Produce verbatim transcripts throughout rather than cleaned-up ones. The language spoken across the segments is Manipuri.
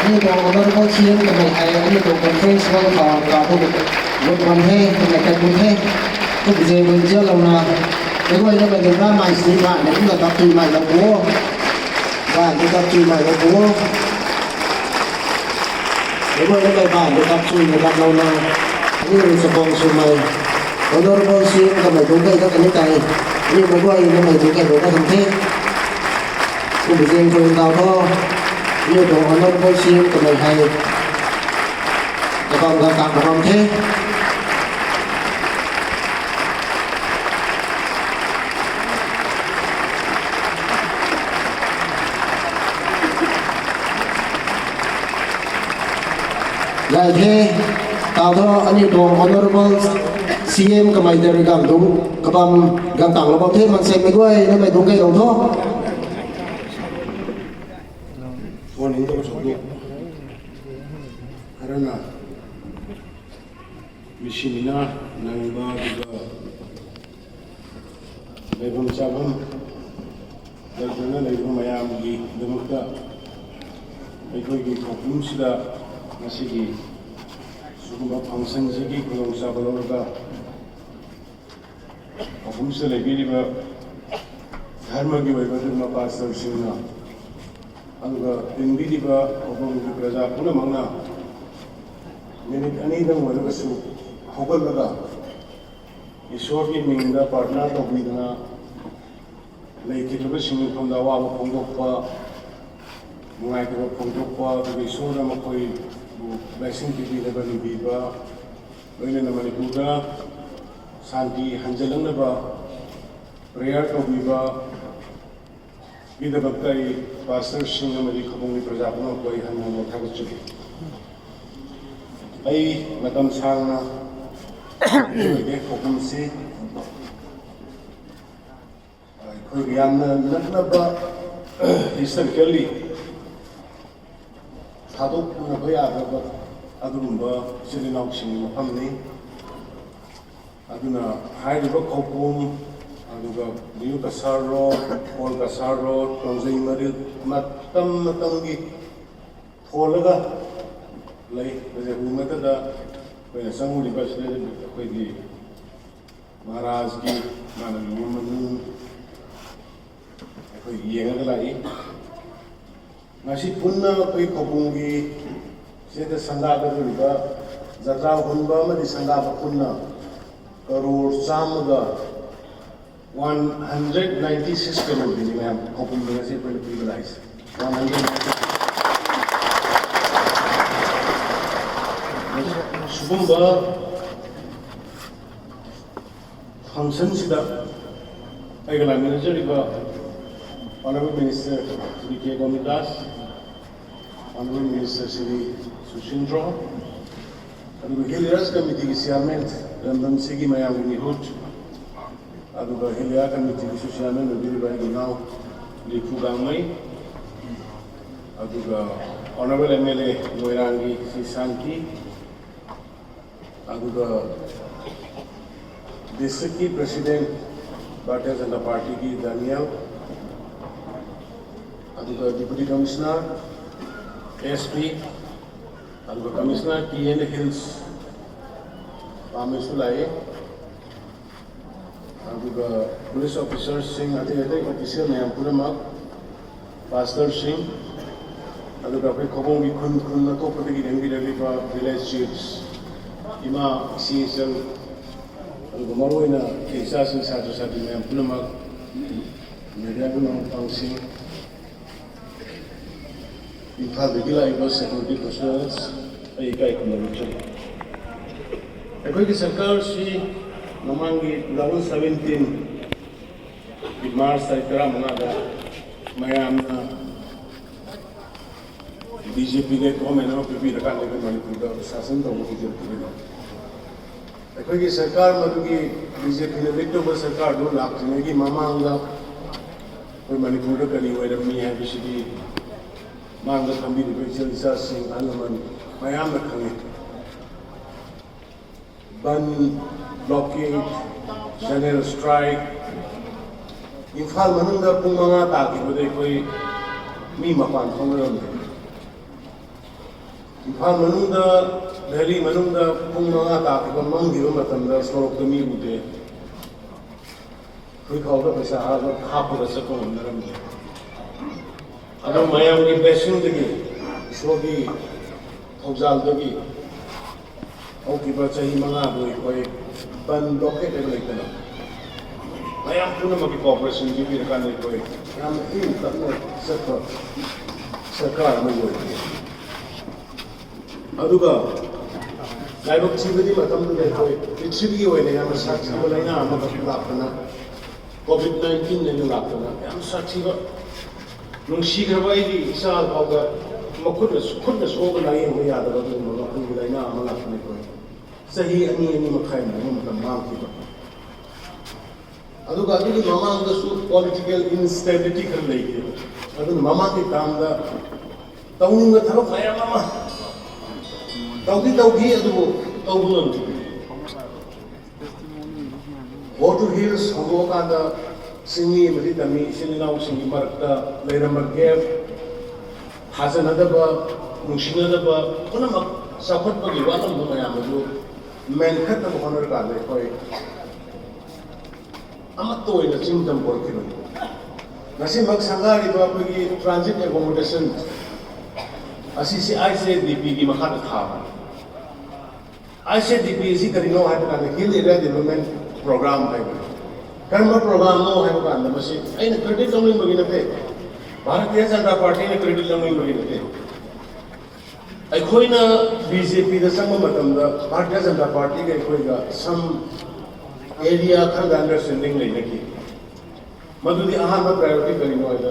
Anito Honorable C M kamei hai, anito conference hall ka, ka bu, bu wan he, kamei ka bu he. Tu bije bu je lo na. Ego ina ba de ba mai si ba, ne ina ta tu mai la bu. Ba, ne ta tu mai la bu. Ego ina ba ba, ne ta tu mai la lo na. Ni ru sa bong su mai. Honorable C M kamei bu kai ka ni tai. Ni bu ina mai bu kai bu ka tham the. Kum zeng kum tau tho. Yu tong Honorable C M kamei hai. Kabam gangtang kabam the. Lai the. Tau tho, aniu tong Honorable C M kamei de ri gang dung. Kabam gangtang lo bam the, man se mei guay, na mei dung kai lo tho. Phone in to so do. ꯅ ꯃꯤꯁꯤꯃꯤꯅ ꯅꯪꯕ ꯑꯗꯨꯒ ꯂꯩꯐꯝ ꯆꯥꯐꯝ ꯂꯩꯇꯅ ꯂꯩꯔꯤꯕ ꯃꯌꯥꯝꯒꯤꯗꯃꯛꯇ ꯑꯩꯈꯣꯏꯒꯤ ꯈꯧꯄꯨꯝꯁꯤꯗ ꯉꯁꯤꯒꯤ ꯁꯤꯒꯨꯝꯕ ꯐꯪꯁꯟꯁꯤꯒꯤ ꯈꯨꯗꯣꯡꯆꯥꯕ ꯂꯧꯔꯒ ꯈꯧꯄꯨꯝꯁꯤꯗ ꯂꯩꯕꯤꯔꯤꯕ ꯙꯔꯃꯒꯤ ꯑꯣꯏꯕ ꯑꯗꯨꯒꯨꯝꯕ ꯄꯥꯁꯇꯔꯁꯤꯡꯅ ꯑꯗꯨꯒ ꯇꯤꯟꯕꯤꯔꯤꯕ ꯈꯧꯄꯨꯝꯒꯤ ꯄ꯭ꯔꯖꯥ ꯄꯨꯝꯅꯃꯛꯅ ꯃꯤꯅꯤꯠ ꯑꯅꯤꯗꯪ ꯑꯣꯏꯔꯒꯁꯨ ꯍꯧꯒꯠꯂꯒ ꯏꯁꯣꯔꯒꯤ ꯃꯤꯡꯗ ꯄ꯭ꯔꯥꯔꯊꯅꯥ ꯇꯧꯕꯤꯗꯨꯅ ꯂꯩꯈꯤꯗ꯭ꯔꯕꯁꯤꯡꯒꯤ ꯃꯐꯝꯗ ꯑꯋꯥꯕ ꯐꯣꯡꯗꯣꯛꯄ, ꯅꯨꯡꯉꯥꯏꯇꯕ ꯐꯣꯡꯗꯣꯛꯄ, ꯑꯗꯨꯒ ꯏꯁꯣꯔꯅ ꯃꯈꯣꯏꯕꯨ blessing ꯄꯤꯕꯤꯅꯕ ꯅꯤꯕꯤꯕ, ꯂꯣꯏꯅꯅ ꯃꯅꯤꯄꯨꯔꯗ ꯁꯥꯟꯇꯤ ꯍꯟꯖꯤꯜꯂꯛꯅꯕ prayer ꯇꯧꯕꯤꯕꯒꯤꯗꯃꯛꯇ ꯑꯩ ꯄꯥꯁꯇꯔꯁꯤꯡ ꯑꯃꯗꯤ ꯈꯧꯄꯨꯝꯒꯤ ꯄ꯭ꯔꯖꯥ ꯄꯨꯝꯅꯃꯛꯄꯨ ꯑꯩ ꯍꯟꯅ ꯍꯟꯅ ꯊꯥꯒꯠꯆꯔꯤ꯫ ꯑꯩ ꯃꯇꯝ ꯁꯥꯡꯅ ꯂꯩꯔꯣꯏꯒꯦ꯫ ꯈꯧꯄꯨꯝꯁꯤ ꯑꯩꯈꯣꯏꯒ ꯌꯥꯝꯅ ꯅꯛꯅꯕ historically ꯊꯥꯗꯣꯛꯅꯕ ꯌꯥꯗ꯭ꯔꯕ ꯑꯗꯨꯒꯨꯝꯕ ꯏꯆꯤꯜ ꯏꯅꯥꯎꯁꯤꯡꯒꯤ ꯃꯐꯝꯅꯤ꯫ ꯑꯗꯨꯅ ꯍꯥꯏꯔꯤꯕ ꯈꯧꯄꯨꯝ, ꯑꯗꯨꯒ new Cachar road, old Cachar road, Tongjei Maril, ꯃꯇꯝ ꯃꯇꯝꯒꯤ ꯊꯣꯜꯂꯒ ꯂꯩ꯫ ꯍꯧꯖꯤꯛ ꯎ ꯃꯊꯛꯇ ꯑꯩꯈꯣꯏꯅ ꯆꯪꯉꯨꯔꯤꯕ ꯑꯁꯤꯗ ꯑꯩꯈꯣꯏꯒꯤ ꯃꯍꯥꯔꯥꯖꯀꯤ ꯃꯥꯅ ꯂꯨꯍꯣꯡꯕ ꯃꯅꯨꯡ ꯑꯩꯈꯣꯏ ꯌꯦꯡꯉꯒ ꯂꯥꯛꯏ꯫ ꯉꯁꯤ ꯄꯨꯟꯅ ꯑꯩꯈꯣꯏ ꯈꯧꯄꯨꯝꯒꯤ ꯁꯤꯗ ꯁꯪꯒꯥꯕꯗꯧꯔꯤꯕ ꯖꯇ꯭ꯔꯥ ꯍꯨꯟꯕ ꯑꯃꯗꯤ ꯁꯪꯒꯥꯕ ꯄꯨꯟꯅ ꯀꯔꯣꯔ ꯆꯥꯝꯃꯒ one hundred ninety six ꯀꯔꯣꯔꯒꯤꯅꯤ ꯃꯌꯥꯝ ꯈꯧꯄꯨꯝꯗ ꯉꯁꯤ ꯑꯩꯈꯣꯏꯅ ꯄꯤꯕ ꯂꯥꯛꯏꯁꯦ꯫ One hundred ninety six꯫ ꯁꯤꯒꯨꯝꯕ ꯐꯪꯁꯟꯁꯤꯗ ꯑꯩꯒ ꯂꯥꯛꯃꯤꯟꯅꯖꯔꯤꯕ Honourable Minister ꯁ꯭ꯔꯤ ꯀꯦ ꯒꯣꯃꯤꯗꯥꯁ, Honourable Minister ꯁ꯭ꯔꯤ ꯁꯨꯁꯤꯟꯗ꯭ꯔꯣ, ꯑꯗꯨꯒ Hill Areas Committeeꯒꯤ Chairman ꯂꯝꯗꯝꯁꯤꯒꯤ ꯃꯌꯥꯝꯒꯤ ꯃꯤꯍꯨꯠ, ꯑꯗꯨꯒ Hill Area Committeeꯒꯤꯁꯨ Chairman ꯑꯣꯏꯕꯤꯔꯤꯕ ꯑꯩꯒꯤ ꯏꯅꯥꯎ ꯂꯤꯐꯨ ꯒꯥꯡꯃꯩ, ꯑꯗꯨꯒ Honourable M L A ꯃꯣꯏꯔꯥꯡꯒꯤ ꯁꯤ ꯁꯥꯟꯇꯤ, ꯑꯗꯨꯒ district ꯀꯤ president Bharatiya Janata Party ꯒꯤ ꯗꯥꯅꯤꯌꯦꯜ, ꯑꯗꯨꯒ Deputy Commissioner, S P, ꯑꯗꯨꯒ Commissioner T and Hills ꯄꯥꯝꯃꯦꯁꯨ ꯂꯥꯛꯏ꯫ ꯑꯗꯨꯒ police officer ꯁꯤꯡ, ꯑꯇꯩ ꯑꯇꯩ official ꯃꯌꯥꯝ ꯄꯨꯝꯅꯃꯛ, pastor ꯁꯤꯡ, ꯑꯗꯨꯒ ꯑꯩꯈꯣꯏ ꯈꯧꯄꯨꯝꯒꯤ ꯈꯨꯟ ꯈꯨꯟ ꯑꯇꯣꯞꯄꯗꯒꯤ ꯂꯦꯡꯕꯤꯔꯛꯂꯤꯕ village chiefs, ꯏꯃꯥ ꯏꯆꯦ ꯏꯆꯜ, ꯑꯗꯨꯒ ꯃꯔꯨꯑꯣꯏꯅ ꯏꯆꯥꯁꯤꯡ, ꯁꯥꯇ꯭ꯔ ꯁꯥꯇ꯭ꯔꯤ ꯃꯌꯥꯝ ꯄꯨꯝꯅꯃꯛ, media ꯒꯤ ꯃꯔꯨꯞ ꯃꯄꯥꯡꯁꯤꯡ, ꯏꯝꯐꯥꯜꯗꯒꯤ ꯂꯥꯛꯏꯕ security personnel, ꯑꯩ ꯏꯀꯥꯏ ꯈꯨꯝꯅꯕ ꯆꯪꯉꯤ꯫ ꯑꯩꯈꯣꯏꯒꯤ ꯁꯔꯀꯥꯔꯁꯤ ꯃꯃꯥꯡꯒꯤ two thousand seventeen ꯒꯤ March ꯇꯥꯔꯤꯛ ꯇꯔꯥꯃꯉꯥꯗ ꯃꯌꯥꯝꯅ B J P ꯒ government ꯑꯃ ꯄꯤꯕꯤꯔꯀꯥꯟꯗ ꯑꯩꯈꯣꯏ ꯃꯅꯤꯄꯨꯔꯗ ꯁꯥꯁꯟ ꯇꯧꯕ ꯍꯧꯖꯔꯛꯈꯤꯕꯅꯤ꯫ ꯑꯩꯈꯣꯏꯒꯤ ꯁꯔꯀꯥꯔ ꯃꯗꯨꯒꯤ B J P ꯅ lead ꯇꯧꯕ ꯁꯔꯀꯥꯔꯗꯨ ꯂꯥꯛꯇ꯭ꯔꯤꯉꯩꯒꯤ ꯃꯃꯥꯡꯗ ꯑꯩꯈꯣꯏ ꯃꯅꯤꯄꯨꯔꯗ ꯀꯔꯤ ꯑꯣꯏꯔꯝꯃꯤ ꯍꯥꯏꯕꯁꯤꯗꯤ ꯃꯥꯡꯗ ꯐꯝꯕꯤꯔꯤꯕ ꯏꯆꯤꯜ ꯏꯆꯥꯁꯤꯡ, ꯑꯍꯜ ꯂꯃꯟ ꯃꯌꯥꯝꯅ ꯈꯪꯉꯤ꯫ ꯕꯟ, blockade, general strike, ꯏꯝꯐꯥꯜ ꯃꯅꯨꯡꯗ ꯄꯨꯡ ꯃꯉꯥ ꯇꯥꯈꯤꯕꯗ ꯑꯩꯈꯣꯏ ꯃꯤ ꯃꯄꯥꯟ ꯊꯣꯛꯅꯔꯝꯗꯦ꯫ ꯏꯝꯐꯥꯜ ꯃꯅꯨꯡꯗ, ꯗꯦꯜꯂꯤ ꯃꯅꯨꯡꯗ ꯄꯨꯡ ꯃꯉꯥ ꯇꯥꯈꯤꯕ ꯃꯝꯈꯤꯕ ꯃꯇꯝꯗ ꯁꯣꯔꯣꯛꯇ ꯃꯤ ꯎꯗꯦ꯫ ꯐꯨꯔꯤꯠꯈꯥꯎꯗ ꯄꯩꯁꯥ ꯍꯥꯞꯄ-, ꯍꯥꯞꯄꯒ ꯆꯠꯄ ꯉꯝꯅꯔꯝꯗꯦ꯫ ꯑꯗꯣ ꯃꯌꯥꯝꯒꯤ blessing ꯗꯒꯤ, ꯏꯁꯣꯔꯒꯤ ꯊꯧꯖꯥꯜꯗꯒꯤ ꯍꯧꯈꯤꯕ ꯆꯍꯤ ꯃꯉꯥꯗꯨ ꯑꯩꯈꯣꯏ ꯕꯟ blockade ꯍꯥꯏꯕ ꯂꯩꯇꯅ ꯃꯌꯥꯝ ꯄꯨꯝꯅꯃꯛꯀꯤ cooperation ꯄꯤꯕꯤꯔꯀꯥꯟꯗ ꯑꯩꯈꯣꯏ ꯌꯥꯝꯅ ꯏꯪ ꯇꯞꯅ ꯆꯠꯄ ꯁꯔꯀꯥꯔ ꯑꯃ ꯑꯣꯏꯈꯤ꯫ ꯑꯗꯨꯒ ꯂꯥꯏꯕꯛ ꯊꯤꯕꯗꯤ ꯃꯇꯝꯗꯨꯗ ꯑꯩꯈꯣꯏ ꯄ꯭ꯔꯤꯊꯤꯕꯤꯒꯤ ꯑꯣꯏꯅ ꯌꯥꯝꯅ ꯁꯥꯊꯤꯕ ꯂꯥꯏꯅꯥ ꯑꯃꯈꯛ ꯂꯥꯛꯇꯅ, COVID nineteen ꯍꯥꯏꯅ ꯂꯥꯛꯇꯅ, ꯌꯥꯝ ꯁꯥꯊꯤꯕ, ꯅꯨꯡꯁꯤꯈ꯭ꯔꯕ ꯑꯩꯒꯤ ꯏꯆꯥ ꯐꯥꯎꯕ ꯃꯈꯨꯠꯅ, ꯈꯨꯠꯅ ꯁꯣꯛꯑꯒ ꯂꯥꯌꯦꯡꯕ ꯌꯥꯗꯕ ꯑꯗꯨꯒꯨꯝꯕ ꯃꯈꯜꯒꯤ ꯂꯥꯏꯅꯥ ꯑꯃ ꯂꯥꯛꯇꯅ ꯑꯩꯈꯣꯏ ꯆꯍꯤ ꯑꯅꯤ, ꯑꯅꯤ ꯃꯈꯥꯏ ꯃꯨꯛ ꯃꯇꯝ ꯃꯥꯡꯈꯤꯕ꯫ ꯑꯗꯨꯒ ꯑꯗꯨꯒꯤ ꯃꯃꯥꯡꯗꯁꯨ political instability ꯈꯔ ꯂꯩꯈꯤꯕ꯫ ꯑꯗꯨꯅ ꯃꯃꯥꯡꯒꯤ term ꯗ ꯇꯧꯅꯤꯡꯕ ꯊꯕꯛ ꯃꯌꯥꯝ ꯑꯃ ꯇꯧꯗꯤ ꯇꯧꯈꯤ, ꯑꯗꯨꯕꯨ ꯇꯧꯕ ꯉꯝꯈꯤꯗꯦ꯫ ꯒꯣ ꯇꯨ ꯍꯤꯜꯁ ꯍꯧꯗꯣꯛꯑꯀꯥꯟꯗ ꯆꯤꯡꯃꯤ ꯑꯃꯗꯤ ꯇꯝꯃꯤ ꯏꯆꯤꯜ ꯏꯅꯥꯎꯁꯤꯡꯒꯤ ꯃꯔꯛꯇ ꯂꯩꯔꯝꯕ ꯒꯦꯞ, ꯊꯥꯖꯅꯗꯕ, ꯅꯨꯡꯁꯤꯅꯗꯕ, ꯄꯨꯝꯅꯃꯛ ꯆꯥꯎꯈꯠꯄꯒꯤ ꯋꯥꯠꯂꯝꯕ ꯃꯌꯥꯝ ꯑꯗꯨ ꯃꯦꯟꯈꯠꯅꯕ ꯍꯣꯠꯅꯔꯀꯥꯟꯗ ꯑꯩꯈꯣꯏ ꯑꯃꯠꯇ ꯑꯣꯏꯅ ꯆꯤꯡ ꯇꯝ ꯄꯨꯔꯛꯈꯤꯕꯅꯤ꯫ ꯉꯁꯤꯃꯛ ꯁꯪꯒꯥꯔꯤꯕ ꯑꯩꯈꯣꯏꯒꯤ ꯇ꯭ꯔꯥꯟꯖꯤꯠ ꯑꯦꯀꯣꯃꯣꯗꯦꯁꯟ ꯑꯁꯤꯁꯤ ꯑꯥꯏ ꯁꯤ ꯑꯦ ꯗꯤ ꯄꯤꯒꯤ ꯃꯈꯥꯗ ꯊꯥꯕꯅꯤ꯫ ꯑꯥꯏ ꯁꯤ ꯑꯦ ꯗꯤ ꯄꯤ ꯑꯁꯤ ꯀꯔꯤꯅꯣ ꯍꯥꯏꯕ ꯀꯥꯟꯗ ꯍꯤꯜ ꯑꯦꯔꯤꯌꯥ ꯗꯦꯕꯂꯞꯃꯦꯟ ꯄ꯭ꯔꯣꯒ꯭ꯔꯥꯝ ꯍꯥꯏꯕꯅꯤ꯫ ꯀꯔꯝꯕ ꯄ꯭ꯔꯣꯒ꯭ꯔꯥꯝꯅꯣ ꯍꯥꯏꯕ ꯀꯥꯟꯗ ꯃꯁꯤ ꯑꯩꯅ ꯀ꯭ꯔꯦꯗꯤꯠ ꯂꯧꯅꯤꯡꯕꯒꯤ ꯅꯠꯇꯦ, ꯚꯥꯔꯇꯤꯌ ꯖꯅꯇꯥ ꯄꯥꯔꯇꯤꯅ ꯀ꯭ꯔꯦꯗꯤꯠ ꯂꯧꯅꯤꯡꯕꯒꯤ ꯅꯠꯇꯦ꯫ ꯑꯩꯈꯣꯏꯅ ꯕꯤ ꯖꯦ ꯄꯤꯗ ꯆꯪꯕ ꯃꯇꯝꯗ ꯚꯥꯔꯇꯤꯌ ꯖꯅꯇꯥ ꯄꯥꯔꯇꯤꯒ ꯑꯩꯈꯣꯏꯒ ꯁꯝ ꯑꯦꯔꯤꯌꯥ ꯈꯔꯗ ꯑꯟꯗꯔꯁ꯭ꯇꯦꯟꯗꯤꯡ ꯂꯩꯅꯈꯤ꯫ ꯃꯗꯨꯗꯤ ꯑꯍꯥꯟꯕ ꯄ꯭ꯔꯥꯏꯌꯣꯔꯤꯇꯤ ꯀꯔꯤꯅꯣ ꯍꯥꯏꯗ,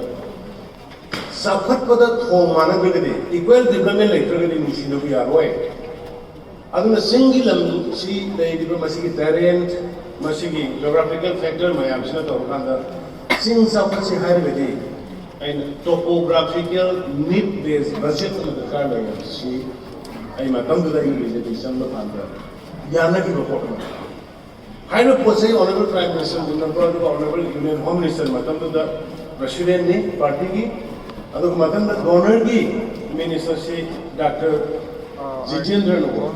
ꯆꯥꯎꯈꯠꯄꯗ ꯊꯣꯡ ꯃꯥꯟꯅꯗ꯭ꯔꯒꯗꯤ, ꯏꯀ꯭ꯋꯦꯜ ꯗꯤꯕꯂꯞꯃꯦꯟ ꯂꯩꯇ꯭ꯔꯒꯗꯤ ꯅꯨꯡꯁꯤꯅꯕ ꯌꯥꯔꯣꯏ꯫ ꯑꯗꯨꯅ ꯆꯤꯡꯒꯤ ꯂꯝꯁꯤ ꯂꯩꯔꯤꯕ ꯃꯁꯤꯒꯤ ꯇꯦꯔꯦꯟ, ꯃꯁꯤꯒꯤ ꯖꯣꯒ꯭ꯔꯥꯐꯤꯀꯦꯜ ꯐꯦꯛꯇꯔ ꯃꯌꯥꯝꯁꯤꯅ ꯇꯧꯔꯀꯥꯟꯗ ꯆꯤꯡ ꯆꯥꯎꯈꯠꯁꯤ ꯍꯥꯏꯔꯒꯗꯤ ꯑꯩꯅ ꯇꯣꯄꯣꯒ꯭ꯔꯥꯐꯤꯀꯦꯜ ꯅꯤꯗ ꯕꯦꯁ ꯕꯖꯦꯠ ꯑꯃ ꯗꯔꯀꯥꯔ ꯂꯩ ꯍꯥꯏꯕꯁꯤ ꯑꯩ ꯃꯇꯝꯗꯨꯗ ꯑꯩꯅ ꯕꯤ ꯖꯦ ꯄꯤ ꯆꯪꯕ ꯀꯥꯟꯗ ꯌꯥꯅꯈꯤꯕ ꯄꯣꯠ ꯑꯃꯅꯤ꯫ ꯍꯥꯏꯔꯤꯕ ꯄꯣꯠꯁꯤ ꯑꯣꯅꯔꯦꯕꯜ ꯄ꯭ꯔꯥꯏꯝ ꯃꯤꯅꯤꯁꯇꯔ ꯎꯅꯕ, ꯑꯗꯨꯒ ꯑꯣꯅꯔꯦꯕꯜ ꯌꯨꯅꯤꯌꯟ ꯍꯣꯝ ꯃꯤꯅꯤꯁꯇꯔ ꯃꯇꯝꯗꯨꯗ ꯄ꯭ꯔꯦꯁꯤꯗꯦꯟꯠꯅꯤ ꯄꯥꯔꯇꯤꯒꯤ, ꯑꯗꯨꯒ ꯃꯊꯪꯗ ꯒꯣꯔꯅꯔꯒꯤ ꯃꯤꯅꯤꯁꯇꯔꯁꯤ ꯗꯥꯛꯇꯔ ꯖꯤꯇꯦꯟꯗ꯭ꯔꯅ ꯑꯣꯏ꯫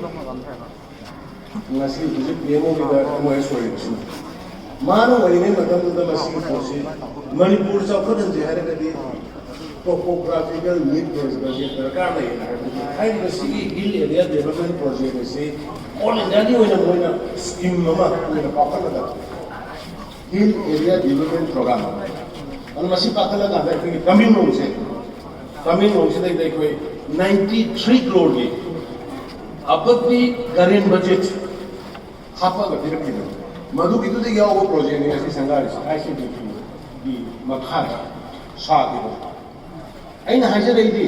ꯉꯁꯤ ꯍꯧꯖꯤꯛ ꯄꯤ ꯑꯦꯝ ꯑꯣꯒꯤꯗ ꯑꯦꯝ ꯑꯣ ꯑꯦꯁ ꯑꯣꯏꯔꯤꯕꯁꯤꯅꯤ꯫ ꯃꯥꯅ ꯑꯣꯏꯔꯤꯉꯩ ꯃꯇꯝꯗꯨꯗ ꯃꯁꯤꯒꯤ ꯄꯣꯠꯁꯤ ꯃꯅꯤꯄꯨꯔ ꯆꯥꯎꯈꯠꯍꯟꯁꯦ ꯍꯥꯏꯔꯒꯗꯤ ꯇꯣꯄꯣꯒ꯭ꯔꯥꯐꯤꯀꯦꯜ ꯅꯤꯗ ꯕꯦꯁ ꯕꯖꯦꯠ ꯗꯔꯀꯥꯔ ꯂꯩ ꯍꯥꯏꯕꯗꯤ ꯍꯥꯏꯔꯤꯕ ꯁꯤꯒꯤ ꯍꯤꯜ ꯑꯦꯔꯤꯌꯥ ꯗꯦꯕꯂꯞꯃꯦꯟ ꯄ꯭ꯔꯣꯖꯦꯛ ꯑꯁꯤ ꯑꯣꯜ ꯏꯟꯗꯤꯌꯥꯒꯤ ꯑꯣꯏꯅ ꯃꯣꯏꯅ ꯁ꯭ꯀꯤꯝ ꯑꯃ ꯑꯣꯏꯅ ꯄꯥꯎꯈꯠꯂꯒ ꯍꯤꯜ ꯑꯦꯔꯤꯌꯥ ꯗꯦꯕꯂꯞꯃꯦꯟ ꯄ꯭ꯔꯣꯒ꯭ꯔꯥꯝ ꯑꯗꯨ ꯃꯁꯤ ꯄꯥꯏꯈꯠꯂꯀꯥꯟꯗ ꯑꯩꯈꯣꯏꯒꯤ ꯇꯃꯦꯡꯂꯣꯡꯁꯦ, ꯇꯃꯦꯡꯂꯣꯡꯁꯤꯗꯩꯗ ꯑꯩꯈꯣꯏ ꯅꯥꯏꯟꯇꯤ ꯊ꯭ꯔꯤ ꯀ꯭ꯔꯣꯔꯒꯤ ꯑꯕꯞ ꯗꯤ ꯀꯔꯦꯟ ꯕꯖꯦꯠ ꯍꯥꯞꯄꯒ ꯄꯤꯔꯛꯈꯤꯕꯅꯤ꯫ ꯃꯗꯨꯒꯤꯗꯨꯗ ꯌꯥꯎꯕ ꯄ꯭ꯔꯣꯖꯦꯛꯅꯤ ꯉꯁꯤ ꯁꯪꯒꯥꯔꯤꯁꯦ, ꯑꯥꯏ ꯁꯤ ꯗꯤ ꯄꯤꯒꯤ ꯃꯈꯥꯗ ꯁꯥꯈꯤꯕ꯫ ꯑꯩꯅ ꯍꯥꯏꯖꯔꯛꯏꯗꯤ,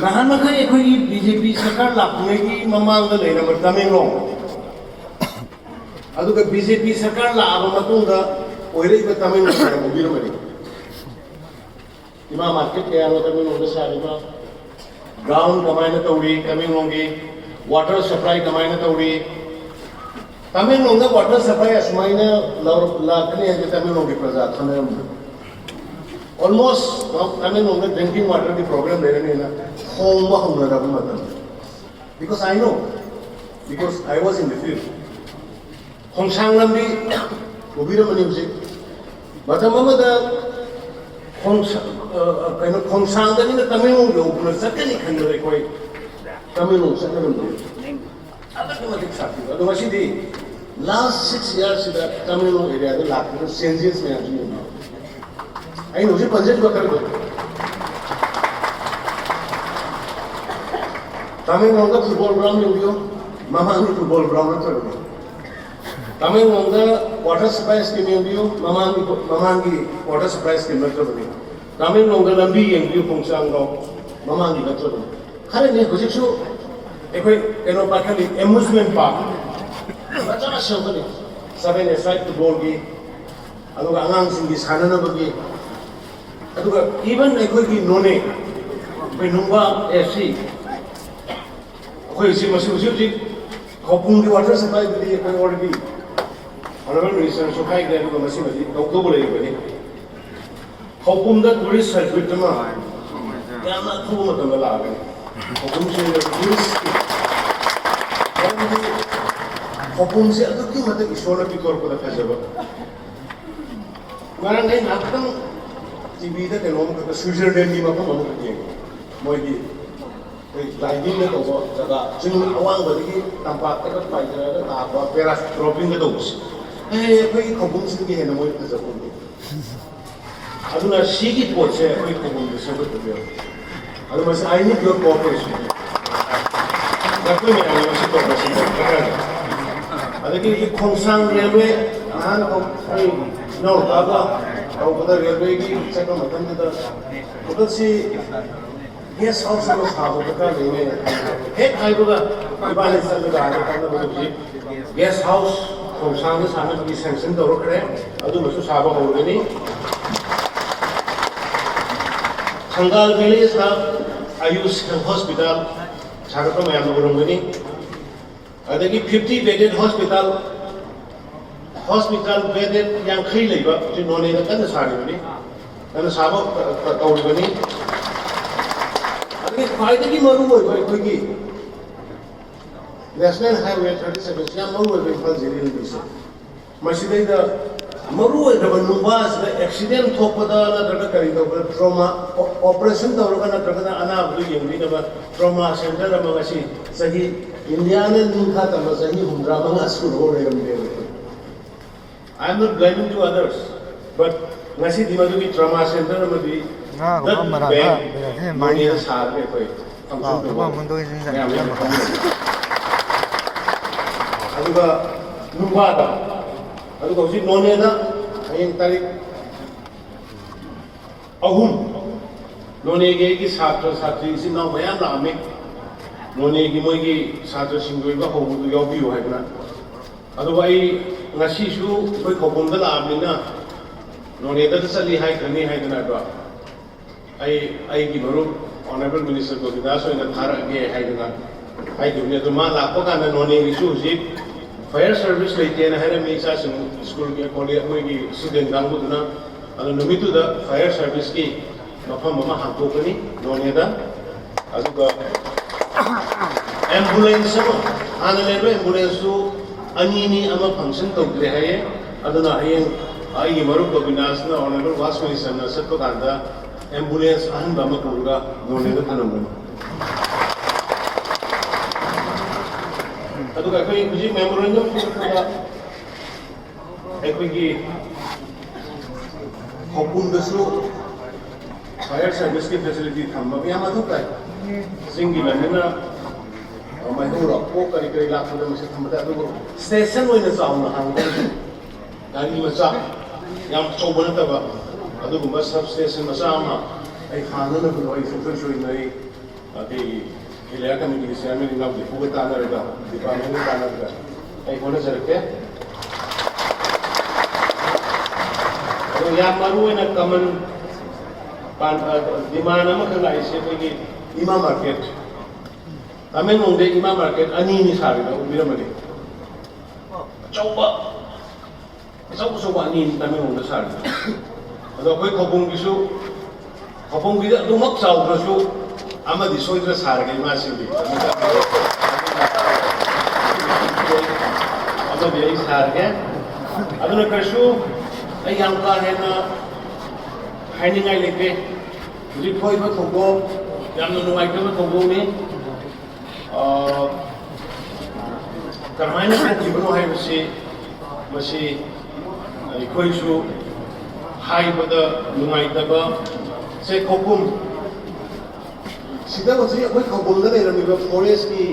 ꯅꯍꯥꯟ ꯃꯈꯩ ꯑꯩꯈꯣꯏꯒꯤ ꯕꯤ ꯖꯦ ꯄꯤ ꯁꯔꯀꯥꯔ ꯂꯥꯛꯇ꯭ꯔꯤꯉꯩꯒꯤ ꯃꯃꯥꯡꯗ ꯂꯩꯔꯝꯕ ꯇꯃꯦꯡꯂꯣꯡ, ꯑꯗꯨꯒ ꯕꯤ ꯖꯦ ꯄꯤ ꯁꯔꯀꯥꯔ ꯂꯥꯛꯑꯕ ꯃꯇꯨꯡꯗ ꯑꯣꯏꯔꯛꯏꯕ ꯇꯃꯦꯡꯂꯣꯡ ꯃꯌꯥꯝ ꯎꯕꯤꯔꯝꯒꯅꯤ꯫ ꯏꯃꯥ ꯃꯥꯔꯀꯦꯠ ꯀꯌꯥꯅꯣ ꯇꯃꯦꯡꯂꯣꯡꯗ ꯁꯥꯔꯤꯕ? ꯒ꯭ꯔꯥꯎꯟ ꯀꯃꯥꯏꯅ ꯇꯧꯔꯤ ꯇꯃꯦꯡꯂꯣꯡꯒꯤ? ꯋꯥꯇꯔ ꯁꯄ꯭ꯂꯥꯏ ꯀꯃꯥꯏꯅ ꯇꯧꯔꯤ? ꯇꯃꯦꯡꯂꯣꯡꯗ ꯋꯥꯇꯔ ꯁꯄ꯭ꯂꯥꯏ ꯑꯁꯨꯃꯥꯏꯅ ꯂꯧꯔ-, ꯂꯥꯛꯀꯅꯤ ꯍꯥꯏꯕ ꯇꯃꯦꯡꯂꯣꯡꯒꯤ ꯄ꯭ꯔꯖꯥ ꯈꯟꯅꯔꯝꯕ꯫ ꯑꯣꯜꯃꯣꯁ ꯇꯃꯦꯡꯂꯣꯡꯗ ꯗ꯭ꯔꯤꯡꯀꯤꯡ ꯋꯥꯇꯔꯒꯤ ꯄ꯭ꯔꯣꯕ꯭ꯂꯦꯝ ꯂꯩꯔꯅꯤꯅ ꯈꯣꯡꯕ ꯍꯧꯅꯔꯕ ꯃꯇꯝꯗ, because I know, because I was in the field. ꯈꯣꯡꯁꯥꯡ ꯂꯝꯕꯤ ꯎꯕꯤꯔꯝꯃꯅꯤ ꯍꯧꯖꯤꯛ꯫ ꯃꯇꯝ ꯑꯃꯗ ꯈꯣꯡꯁꯥ-, ꯑ, ꯀꯩꯅꯣ, ꯈꯣꯡꯁꯥꯡꯗꯒꯤꯅ ꯇꯃꯦꯡꯂꯣꯡ ꯌꯧꯕꯅ ꯆꯠꯀꯅꯤ ꯈꯟꯕꯗ ꯑꯩꯈꯣꯏ ꯇꯃꯦꯡꯂꯣꯡ ꯆꯠꯅꯔꯝꯗꯦ꯫ ꯑꯗꯨꯛꯀꯤ ꯃꯇꯤꯛ ꯁꯥꯊꯤꯕ꯫ ꯑꯗꯣ ꯉꯁꯤꯗꯤ ꯂꯥꯁ ꯁꯤꯛꯁ ꯏꯌꯥꯔꯁꯤꯗ ꯇꯃꯦꯡꯂꯣꯡ ꯑꯦꯔꯤꯌꯥꯗ ꯂꯥꯛꯈꯤꯕ ꯆꯦꯟꯖꯦꯁ ꯃꯌꯥꯝꯁꯤ ꯌꯦꯡꯕꯤꯌꯨ꯫ ꯑꯩꯅ ꯍꯧꯖꯤꯛ ꯄꯟꯖꯔꯤꯕ ꯈꯔꯗꯣ꯫ ꯇꯃꯦꯡꯂꯣꯡꯗ ꯐꯨꯠꯕꯣꯜ ꯒ꯭ꯔꯥꯎꯟ ꯌꯦꯡꯕꯤꯌꯨ, ꯃꯃꯥꯡꯒꯤ ꯐꯨꯠꯕꯣꯜ ꯒ꯭ꯔꯥꯎꯟ ꯅꯠꯇ꯭ꯔꯕꯅꯤ꯫ ꯇꯃꯦꯡꯂꯣꯡꯗ ꯋꯥꯇꯔ ꯁꯄ꯭ꯂꯥꯏ ꯁ꯭ꯀꯤꯝ ꯌꯦꯡꯕꯤꯌꯨ, ꯃꯃꯥꯡꯒꯤ, ꯃꯃꯥꯡꯒꯤ ꯋꯥꯇꯔ ꯁꯄ꯭ꯂꯥꯏ ꯁ꯭ꯀꯤꯝ ꯅꯠꯇ꯭ꯔꯕꯅꯤ꯫ ꯇꯃꯦꯡꯂꯣꯡꯗ ꯂꯝꯕꯤ ꯌꯦꯡꯕꯤꯌꯨ, ꯈꯣꯡꯁꯥꯡ ꯒ꯭ꯔꯥꯎꯟ, ꯃꯃꯥꯡꯒꯤ ꯅꯠꯇ꯭ꯔꯕꯅꯤ꯫ ꯈꯔꯅꯤ ꯍꯧꯖꯤꯛꯁꯨ ꯑꯩꯈꯣꯏ ꯀꯩꯅꯣ ꯄꯥꯏꯈꯠꯂꯤ, ꯑꯦꯃ꯭ꯌꯨꯁꯃꯦꯟ ꯄꯥꯔꯛ ꯃꯆꯥ ꯁꯦꯝꯒꯠꯂꯤ, ꯁꯚꯦꯟ ꯑꯦ ꯁꯥꯏꯠ ꯐꯨꯠꯕꯣꯜꯒꯤ, ꯑꯗꯨꯒ ꯑꯉꯥꯡꯁꯤꯡꯒꯤ ꯁꯥꯟꯅꯅꯕꯒꯤ, ꯑꯗꯨꯒ ꯏꯚꯟ ꯑꯩꯈꯣꯏꯒꯤ ꯅꯣꯅꯦ, ꯑꯩꯈꯣꯏ ꯅꯨꯡꯕꯥ ꯑꯦꯐ ꯁꯤ, ꯑꯩꯈꯣꯏ ꯍꯧꯖꯤꯛ, ꯃꯁꯤ ꯍꯧꯖꯤꯛ ꯍꯧꯖꯤꯛ ꯈꯧꯄꯨꯝꯒꯤ ꯋꯥꯇꯔ ꯁꯄ꯭ꯂꯥꯏꯗꯨꯗꯤ ꯑꯩꯈꯣꯏ ꯑꯣꯜꯔꯦꯗꯤ ꯑꯣꯅꯔꯦꯕꯜ ꯃꯤꯅꯤꯁꯇꯔꯅꯁꯨ ꯍꯥꯏꯈ꯭ꯔꯦ, ꯑꯗꯨꯒ ꯃꯁꯤꯃꯗꯤ ꯇꯧꯗꯧꯕ ꯂꯩꯔꯤꯕꯅꯤ꯫ ꯈꯧꯄꯨꯝꯗ ꯇꯨꯔꯤꯁ ꯁꯔꯀ꯭ꯌꯨꯠ ꯑꯃ ꯌꯥꯝꯅ ꯑꯊꯨꯕ ꯃꯇꯝꯗ ꯂꯥꯛꯑꯒꯅꯤ꯫ ꯈꯧꯄꯨꯝꯁꯤꯗ ꯇꯨꯔꯤꯁꯀꯤ, ꯃꯔꯝꯗꯤ ꯈꯧꯄꯨꯝꯁꯦ ꯑꯗꯨꯛꯀꯤ ꯃꯇꯤꯛ ꯏꯁꯣꯔꯅ ꯄꯤꯊꯣꯔꯛꯄꯗ ꯐꯖꯕ꯫ ꯉꯔꯥꯡ ꯑꯩ ꯉꯥꯏꯍꯥꯛꯇꯪ ꯇꯤ ꯚꯤꯗ ꯀꯩꯅꯣ ꯑꯃꯈꯛꯇ, ꯁ꯭ꯋꯤꯖꯔꯂꯦꯟꯒꯤ ꯃꯐꯝ ꯑꯃꯈꯛ ꯌꯦꯡꯉꯤ꯫ ꯃꯣꯏꯒꯤ ꯑꯩꯈꯣꯏ ꯗꯥꯏꯚꯤꯡꯒ ꯇꯧꯕ ꯖꯒꯥ, ꯆꯤꯡ ꯑꯋꯥꯡꯕꯗꯒꯤ ꯇꯝꯄꯥꯛꯇꯒ ꯄꯥꯏꯊꯔꯒ ꯇꯥꯕ, ꯄꯦꯔꯥ ꯗ꯭ꯔꯣꯄꯤꯡꯒ ꯇꯧꯕꯁꯦ꯫ ꯑꯦ, ꯑꯩꯈꯣꯏꯒꯤ ꯈꯧꯄꯨꯝꯁꯤꯡꯒꯤ ꯍꯦꯟꯅ ꯃꯣꯏ ꯐꯖꯕ ꯎꯠꯂꯤ꯫ ꯑꯗꯨꯅ ꯁꯤꯒꯤ ꯄꯣꯠꯁꯦ ꯑꯩꯈꯣꯏ ꯈꯧꯄꯨꯝꯗ ꯁꯦꯝꯒꯠꯄꯤꯌꯨ꯫ ꯑꯗꯨ ꯃꯁꯤ I need your cooperation. ꯅꯈꯣꯏ ꯃꯌꯥꯝꯅ ꯃꯁꯤ ꯇꯧꯕꯁꯤ ꯗꯔꯀꯥꯔ ꯇꯥꯏ꯫ ꯑꯗꯒꯤ ꯈꯣꯡꯁꯥꯡ ꯔꯦꯜꯋꯦ, ꯅꯍꯥꯟ ꯑꯩꯈꯣꯏ ꯏꯅꯥꯎꯅꯨꯄꯥꯒ ꯇꯧꯕꯗ ꯔꯦꯜꯋꯦꯒꯤ ꯆꯠꯄ ꯃꯇꯝꯗꯨꯗ ꯍꯟꯗꯛꯁꯤ ꯒꯦꯁ ꯍꯥꯎꯁ ꯑꯃ ꯁꯥꯕ ꯗꯔꯀꯥꯔ ꯂꯩꯅꯦ꯫ ꯍꯦꯛ ꯍꯥꯏꯕꯒ ꯏꯕꯥꯅꯤ ꯆꯠꯂꯒ ꯑꯥꯗ ꯇꯥꯟꯅꯕꯗ ꯍꯧꯖꯤꯛ ꯒꯦꯁ ꯍꯥꯎꯁ ꯈꯣꯡꯁꯥꯡꯗ ꯁꯥꯅꯕꯒꯤ ꯁꯦꯡꯁꯟ ꯇꯧꯔꯛꯈ꯭ꯔꯦ, ꯑꯗꯨꯃꯁꯨ ꯁꯥꯕ ꯍꯧꯔꯒꯅꯤ꯫ ꯊꯪꯒꯥꯜ ꯚꯤꯂꯦꯖꯇ ꯑꯌꯨꯁ ꯍꯣꯁꯄꯤꯇꯥꯜ ꯁꯥꯒꯠꯄ ꯃꯌꯥꯝꯅ ꯎꯔꯝꯒꯅꯤ꯫ ꯑꯗꯒꯤ fifty bedded hospital, hospital bedded ꯌꯥꯡꯈꯩ ꯂꯩꯕ ꯍꯧꯖꯤꯛ ꯅꯣꯅꯦꯗ ꯀꯟꯅ ꯁꯥꯔꯤꯕꯅꯤ, ꯀꯟꯅ ꯁꯥꯕ ꯇꯧꯔꯤꯕꯅꯤ꯫ ꯑꯗꯒꯤ ꯈ꯭ꯋꯥꯏꯗꯒꯤ ꯃꯔꯨ ꯑꯣꯏꯕ ꯑꯩꯈꯣꯏꯒꯤ National Highway thirty seven ꯁꯤ ꯌꯥꯝ ꯃꯔꯨ ꯑꯣꯏꯕ ꯏꯝꯐꯥꯜ ꯖꯦ ꯑꯦꯟ ꯕꯤꯁꯦ꯫ ꯃꯁꯤꯗꯩꯗ ꯃꯔꯨ ꯑꯣꯏꯈ꯭ꯔꯕ ꯅꯨꯡꯕꯥꯁꯤꯗ ꯑꯦꯛꯁꯤꯗꯦꯟ ꯊꯣꯛꯄꯗ ꯅꯠꯇ꯭ꯔꯒ ꯀꯔꯤ ꯇꯧꯕꯗ ꯇ꯭ꯔꯣꯃꯥ ꯑꯣꯄꯔꯦꯁꯟ ꯇꯧꯔꯒ ꯅꯠꯇ꯭ꯔꯒꯅ ꯑꯅꯥꯕꯗꯨ ꯌꯦꯡꯕꯤꯅꯕ ꯇ꯭ꯔꯣꯃꯥ ꯁꯦꯟꯇꯔ ꯑꯃ ꯉꯁꯤ ꯆꯍꯤ ꯏꯟꯗꯤꯌꯥꯅ ꯅꯤꯡꯈꯥ ꯇꯝꯕ ꯆꯍꯤ ꯍꯨꯝꯗ꯭ꯔꯥ ꯃꯉꯥ ꯁꯨꯔꯕ ꯂꯩꯔꯝꯗꯦꯕ꯫ I am not blaming to others, but ꯉꯁꯤꯗꯤ ꯃꯗꯨꯒꯤ ꯇ꯭ꯔꯣꯃꯥ ꯁꯦꯟꯇꯔ ꯑꯃꯗꯤ ꯉꯥꯒꯨꯝꯕ ꯗꯠ ꯃꯔꯥ ꯕꯦꯡ ꯈꯔ ꯂꯩꯔꯗꯤ ꯃꯥꯏꯅ ꯅꯣꯅꯦꯗ ꯁꯥꯔꯒ ꯑꯩꯈꯣꯏ ꯐꯪꯁꯟ ꯆꯥꯎ ꯇꯧꯕ ꯊꯕꯛ ꯑꯃ ꯇꯧꯔꯤꯁꯤꯅ ꯃꯌꯥꯝ ꯌꯥꯝ ꯌꯥꯝ ꯐꯪꯉꯤ꯫ ꯑꯗꯨꯒ ꯅꯨꯡꯕꯥꯗ, ꯑꯗꯨꯒ ꯍꯧꯖꯤꯛ ꯅꯣꯅꯦꯗ ꯍꯌꯦꯡ ꯇꯥꯔꯤꯛ ꯑꯍꯨꯝ ꯅꯣꯅꯦꯒꯤ ꯑꯩꯒꯤ ꯁꯥꯇ꯭ꯔ ꯁꯥꯇ꯭ꯔꯤ ꯏꯆꯤꯟ ꯏꯅꯥꯎ ꯃꯌꯥꯝ ꯂꯥꯛꯑꯝꯃꯤ꯫ ꯅꯣꯅꯦꯒꯤ ꯃꯣꯏꯒꯤ ꯁꯥꯇ꯭ꯔꯁꯤꯡꯒꯤ ꯑꯣꯏꯕ ꯍꯧꯕꯗꯨ ꯌꯥꯎꯕꯤꯌꯨ ꯍꯥꯏꯗꯅ꯫ ꯑꯗꯨꯒ ꯑꯩ ꯉꯁꯤꯁꯨ ꯑꯩꯈꯣꯏ ꯈꯧꯄꯨꯝꯗ ꯂꯥꯛꯑꯕꯅꯤꯅ ꯅꯣꯅꯦꯗ ꯆꯠꯂꯤ ꯍꯥꯏꯈ꯭ꯔꯅꯤ ꯍꯥꯏꯗꯅ ꯑꯗꯣ ꯑꯩ ꯑꯩꯒꯤ ꯃꯔꯨꯞ Honourable Minister ꯒꯣꯕꯤꯟꯗꯥꯁ ꯑꯣꯏꯅ ꯊꯥꯔꯛꯑꯒꯦ ꯍꯥꯏꯗꯅ ꯍꯥꯏꯈꯤꯕꯅꯤ꯫ ꯑꯗꯨ ꯃꯥ ꯂꯥꯛꯄ ꯀꯥꯟꯗ ꯅꯣꯅꯦꯒꯤꯁꯨ ꯍꯧꯖꯤꯛ fire service ꯂꯩꯇꯦꯅ ꯍꯥꯏꯔꯝꯃꯤ ꯏꯆꯥꯁꯤꯡ ꯁ꯭ꯀꯨꯜꯒꯤ ꯀꯣꯂꯦꯖ ꯃꯣꯏꯒꯤ ꯁ꯭ꯇꯨꯗꯦꯟ ꯀꯥꯡꯕꯨꯗꯨꯅ꯫ ꯑꯗꯣ ꯅꯨꯃꯤꯠꯇꯨꯗ fire service ꯀꯤ ꯃꯐꯝ ꯑꯃ ꯍꯥꯡꯗꯣꯛꯀꯅꯤ ꯅꯣꯅꯦꯗ꯫ ꯑꯗꯨꯒ ambulance ꯑꯃ, ꯍꯥꯟꯅ ꯂꯩꯕ ambulance ꯇꯨ ꯑꯅꯤꯅꯤ, ꯑꯃ function ꯇꯧꯗ꯭ꯔꯦ ꯍꯥꯏꯌꯦ꯫ ꯑꯗꯨꯅ ꯍꯌꯦꯡ ꯑꯩꯒꯤ ꯃꯔꯨꯞ ꯒꯣꯕꯤꯟꯗꯥꯁꯅ Honourable Vice Minister ꯅ ꯆꯠꯄ ꯀꯥꯟꯗ ambulance ꯑꯍꯟꯕ ꯑꯃ ꯄꯨꯔꯒ ꯅꯣꯅꯦꯗ ꯊꯅꯝꯒꯅꯤ꯫ ꯑꯗꯨꯒ ꯑꯩꯈꯣꯏ ꯍꯧꯖꯤꯛ memorandum ꯄꯤꯔꯛꯄꯗ ꯑꯩꯈꯣꯏꯒꯤ ꯈꯧꯄꯨꯝꯗꯁꯨ fire service ꯀꯤ facility ꯊꯝꯕ ꯌꯥꯝ ꯃꯊꯧ ꯇꯥꯏ꯫ ꯆꯤꯡꯒꯤ ꯂꯝꯅꯤꯅ ꯃꯩꯍꯧ ꯂꯥꯡꯄꯣꯛ ꯀꯔꯤ ꯀꯔꯤ ꯂꯥꯛꯄꯗ ꯃꯁꯤ ꯊꯝꯕ ꯇꯥꯏ꯫ ꯑꯗꯨꯕꯨ station ꯑꯣꯏꯅ ꯆꯥꯎꯅ ꯍꯥꯡꯕ, ꯒꯥꯔꯤ ꯃꯆꯥ ꯌꯥꯝ ꯊꯧꯕ ꯅꯠꯇꯕ ꯑꯗꯨꯒꯨꯝꯕ sub station ꯃꯆꯥ ꯑꯃ ꯑꯩ ꯍꯥꯡꯅꯅꯕꯗꯣ ꯑꯩ ꯁꯨꯡꯁꯣꯏ ꯁꯣꯏꯗꯅ ꯑꯩ ꯑꯩꯈꯣꯏꯒꯤ area committee ꯒꯤ chairman ꯏꯅꯥꯎ ꯗꯤꯄꯨꯒ ꯇꯥꯟꯅꯔꯒ, department ꯒ ꯇꯥꯟꯅꯔꯒ ꯑꯩ ꯍꯣꯠꯅꯖꯔꯛꯀꯦ꯫ ꯑꯗꯣ ꯌꯥꯝ ꯃꯔꯨ ꯑꯣꯏꯅ common ꯗꯤꯃꯥꯟ ꯑꯃꯈꯛ ꯂꯥꯛꯏꯁꯦ ꯑꯩꯈꯣꯏꯒꯤ ꯏꯃꯥ ꯃꯥꯔꯀꯦꯠ, ꯇꯃꯦꯡꯂꯣꯡꯗ ꯏꯃꯥ ꯃꯥꯔꯀꯦꯠ ꯑꯅꯤꯅꯤ ꯁꯥꯔꯤꯗ ꯎꯕꯤꯔꯝꯃꯅꯤ꯫ ꯑꯆꯧꯕ, ꯑꯆꯧ ꯑꯆꯧꯕ ꯑꯅꯤꯅꯤ ꯇꯃꯦꯡꯂꯣꯡꯗ ꯁꯥꯔꯤꯗ꯫ ꯑꯗꯣ ꯑꯩꯈꯣꯏ ꯈꯧꯄꯨꯝꯒꯤꯁꯨ, ꯈꯧꯄꯨꯝꯒꯤꯗꯤ ꯑꯗꯨꯃꯛ ꯆꯥꯎꯗ꯭ꯔꯁꯨ ꯑꯃꯗꯤ ꯁꯣꯏꯗꯅ ꯁꯥꯔꯒꯦ ꯏꯃꯥꯁꯤꯡꯒꯤ꯫ ꯑꯃꯗꯤ ꯑꯩ ꯁꯥꯔꯒꯦ꯫ ꯑꯗꯨꯅ ꯀꯩꯁꯨ ꯑꯩ ꯌꯥꯝ ꯀꯥ ꯍꯦꯟꯅ ꯍꯥꯏꯅꯤꯡꯉꯥꯏ ꯂꯩꯇꯦ꯫ ꯍꯧꯖꯤꯛ ꯊꯣꯛꯏꯕ ꯊꯧꯗꯣꯛ ꯌꯥꯝꯅ ꯅꯨꯡꯉꯥꯏꯇꯕ ꯊꯧꯗꯣꯛꯅꯤ꯫ ꯑ, ꯀꯔꯝꯍꯥꯏꯅ ꯊꯣꯛꯈꯤꯕꯅꯣ ꯍꯥꯏꯕꯁꯤ, ꯃꯁꯤ ꯑꯩꯈꯣꯏꯁꯨ ꯍꯥꯏꯕꯗ ꯅꯨꯡꯉꯥꯏꯇꯕ꯫ ꯁꯦ, ꯈꯧꯄꯨꯝ, ꯁꯤꯗ ꯍꯧꯖꯤꯛ ꯑꯩꯈꯣꯏ ꯈꯧꯄꯨꯝꯗ ꯂꯩꯔꯝꯃꯤꯕ ꯐꯣꯔꯦꯁꯀꯤ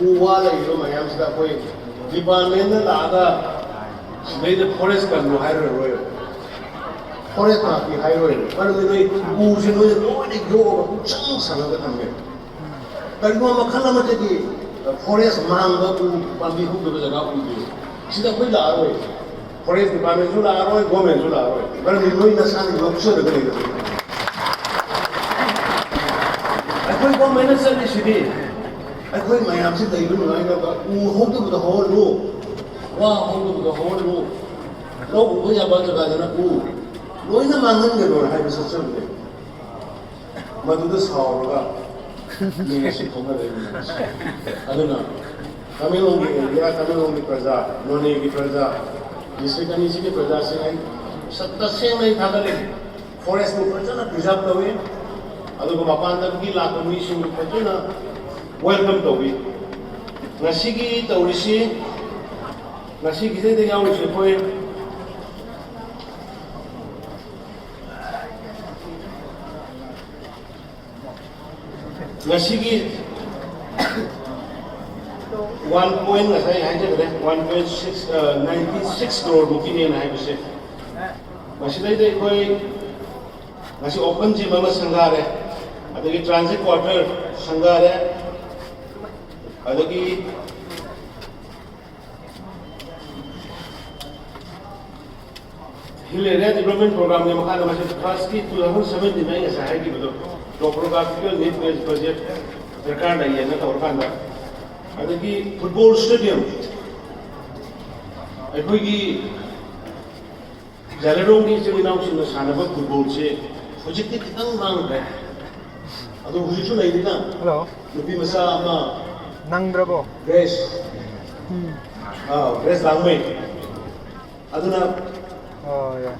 ꯎ ꯋꯥ ꯂꯩꯔꯤꯕ ꯃꯌꯥꯝꯁꯤꯗ ꯑꯩꯈꯣꯏ ꯗꯤꯄꯥꯔꯠꯃꯦꯟꯅ ꯂꯥꯛꯑꯒ ꯁꯤꯗꯩꯗ ꯐꯣꯔꯦꯁ ꯀꯜꯂꯨ ꯍꯥꯏꯔꯔꯣꯏ, ꯐꯣꯔꯦꯁ ꯉꯥꯛꯄꯤ ꯍꯥꯏꯔꯣꯏ꯫ ꯃꯔꯝꯗꯤ ꯅꯣꯏ ꯎꯁꯦ ꯅꯣꯏꯅ ꯂꯣꯏꯅ ꯌꯣꯛꯑꯒ ꯄꯨꯡꯁꯪ ꯁꯪꯉꯒ ꯊꯝꯃꯦ꯫ ꯀꯔꯤꯒꯨꯝꯕ ꯃꯈꯜ ꯑꯃꯗꯗꯤ ꯐꯣꯔꯦꯁ ꯃꯥꯡꯕ, ꯎ ꯄꯥꯝꯕꯤ ꯍꯧꯗꯕ ꯖꯒꯥ ꯎꯗꯦ꯫ ꯁꯤꯗ ꯑꯩꯈꯣꯏ ꯂꯥꯛꯑꯔꯣꯏ꯫ ꯐꯣꯔꯦꯁ ꯗꯤꯄꯥꯔꯠꯃꯦꯟꯁꯨ ꯂꯥꯛꯑꯔꯣꯏ, ꯒꯣꯔꯃꯦꯟꯁꯨ ꯂꯥꯛꯑꯔꯣꯏ꯫ ꯃꯔꯝꯗꯤ ꯅꯣꯏ ꯅꯁꯥꯅ ꯂꯧꯆꯗꯕ ꯂꯩꯕ꯫ ꯑꯩꯈꯣꯏ ꯒꯣꯔꯃꯦꯟꯅ ꯆꯠꯂꯤꯁꯤꯗꯤ ꯑꯩꯈꯣꯏ ꯃꯌꯥꯝꯁꯤ ꯂꯩꯕ ꯅꯨꯡꯉꯥꯏꯅꯕ, ꯎ ꯍꯧꯗꯕꯗꯣ ꯍꯧꯍꯜꯂꯨ, ꯋꯥ ꯍꯧꯗꯕꯗꯣ ꯍꯧꯍꯜꯂꯨ, ꯂꯧ ꯎꯕ ꯌꯥꯕ ꯖꯒꯥꯗꯅ ꯎ, ꯂꯣꯏꯅ ꯃꯥꯡꯍꯟꯒꯅꯨ ꯍꯥꯏꯕ ꯆꯠꯆꯕꯅꯦ꯫ ꯃꯗꯨꯗ ꯁꯥꯎꯔꯒ ꯃꯤ ꯑꯁꯤ ꯊꯣꯛꯅꯔꯛꯏꯕꯅꯤ꯫ ꯑꯗꯨꯅ ꯇꯃꯦꯡꯂꯣꯡꯒꯤ ꯑꯦꯔꯤꯌꯥ, ꯇꯃꯦꯡꯂꯣꯡꯒꯤ ꯄ꯭ꯔꯖꯥ, ꯅꯣꯅꯦꯒꯤ ꯄ꯭ꯔꯖꯥ, ꯗꯤꯁꯇ꯭ꯔꯤꯛ ꯑꯅꯤꯁꯤꯒꯤ ꯄ꯭ꯔꯖꯥꯁꯤꯡ ꯑꯩ ꯁ-, ꯇꯁꯦꯡꯅ ꯑꯩ ꯊꯥꯒꯠꯂꯤ꯫ ꯐꯣꯔꯦꯁꯄꯨ ꯐꯖꯅ ꯄ꯭ꯔꯤꯖꯥꯔꯚ ꯇꯧꯏ, ꯑꯗꯨꯒ ꯃꯄꯥꯟꯗꯒꯤ ꯂꯥꯛꯄ ꯃꯤꯁꯤꯡꯕꯨ ꯐꯖꯅ ꯋꯦꯜꯀꯝ ꯇꯧꯏ꯫ ꯉꯁꯤꯒꯤ ꯇꯧꯔꯤꯁꯤ, ꯉꯁꯤꯒꯤꯁꯤꯗ ꯌꯥꯎꯔꯤꯁꯤ ꯑꯩꯈꯣꯏ ꯉꯁꯤꯒꯤ ꯋꯥꯟ ꯄꯣꯏꯟ, ꯉꯁꯥꯏ ꯍꯥꯏꯖꯈ꯭ꯔꯦ, one point six, ninety six ꯀ꯭ꯔꯣꯔꯃꯨꯛꯀꯤꯅꯦꯅ ꯍꯥꯏꯕꯁꯦ꯫ ꯃꯁꯤꯗꯩꯗ ꯑꯩꯈꯣꯏ ꯉꯁꯤ ꯑꯣꯄꯟ ꯖꯤꯝ ꯑꯃ ꯁꯪꯒꯥꯔꯦ, ꯑꯗꯒꯤ ꯇ꯭ꯔꯥꯟꯖꯤꯠ ꯀ꯭ꯋꯥꯇꯔ ꯁꯪꯒꯥꯔꯦ, ꯑꯗꯒꯤ ꯑꯦꯔꯤꯌꯥ ꯗꯤꯕ꯭ꯂꯞꯃꯦꯟ ꯄ꯭ꯔꯣꯒ꯭ꯔꯥꯝꯒꯤ ꯃꯈꯥꯗ ꯃꯁꯤ ꯐꯥꯔꯁꯀꯤ ꯇꯨ ꯊꯥꯎꯖꯟ ꯁꯕꯦꯟꯇꯤꯟ ꯑꯩ ꯉꯁꯥꯏ ꯍꯥꯏꯈꯤꯕꯗꯣ, ꯇꯣꯄꯣꯒ꯭ꯔꯥꯐꯤꯀꯦꯜ ꯅꯤꯗ ꯕꯦꯁ ꯕꯖꯦꯠ ꯗꯔꯀꯥꯔ ꯂꯩꯌꯦꯅ ꯇꯧꯔꯀꯥꯟꯗ, ꯑꯗꯒꯤ ꯐꯨꯠꯕꯣꯜ ꯁ꯭ꯇꯦꯗꯤꯌꯝ, ꯑꯩꯈꯣꯏꯒꯤ ꯖꯂꯦꯔꯣꯡꯒꯤ ꯏꯆꯤꯜ ꯏꯅꯥꯎꯁꯤꯡꯅ ꯁꯥꯟꯅꯕ ꯐꯨꯠꯕꯣꯜꯁꯦ ꯍꯧꯖꯤꯛꯇꯤ ꯈꯤꯇꯪ ꯃꯥꯡꯈ꯭ꯔꯦ꯫ ꯑꯗꯣ ꯍꯧꯖꯤꯛꯁꯨ ꯂꯩꯔꯤꯅ꯫ ꯍꯜꯂꯣ꯫ ꯅꯨꯄꯤ ꯃꯆꯥ ꯑꯃ, ꯅꯪꯗ꯭ꯔꯕꯣ? ꯒ꯭ꯔꯦꯁ꯫ ꯎꯝ꯫ ꯑꯥ, ꯒ꯭ꯔꯦꯁ ꯂꯥꯡꯃꯩ꯫ ꯑꯗꯨꯅ ꯑꯣ, ꯌꯥ꯫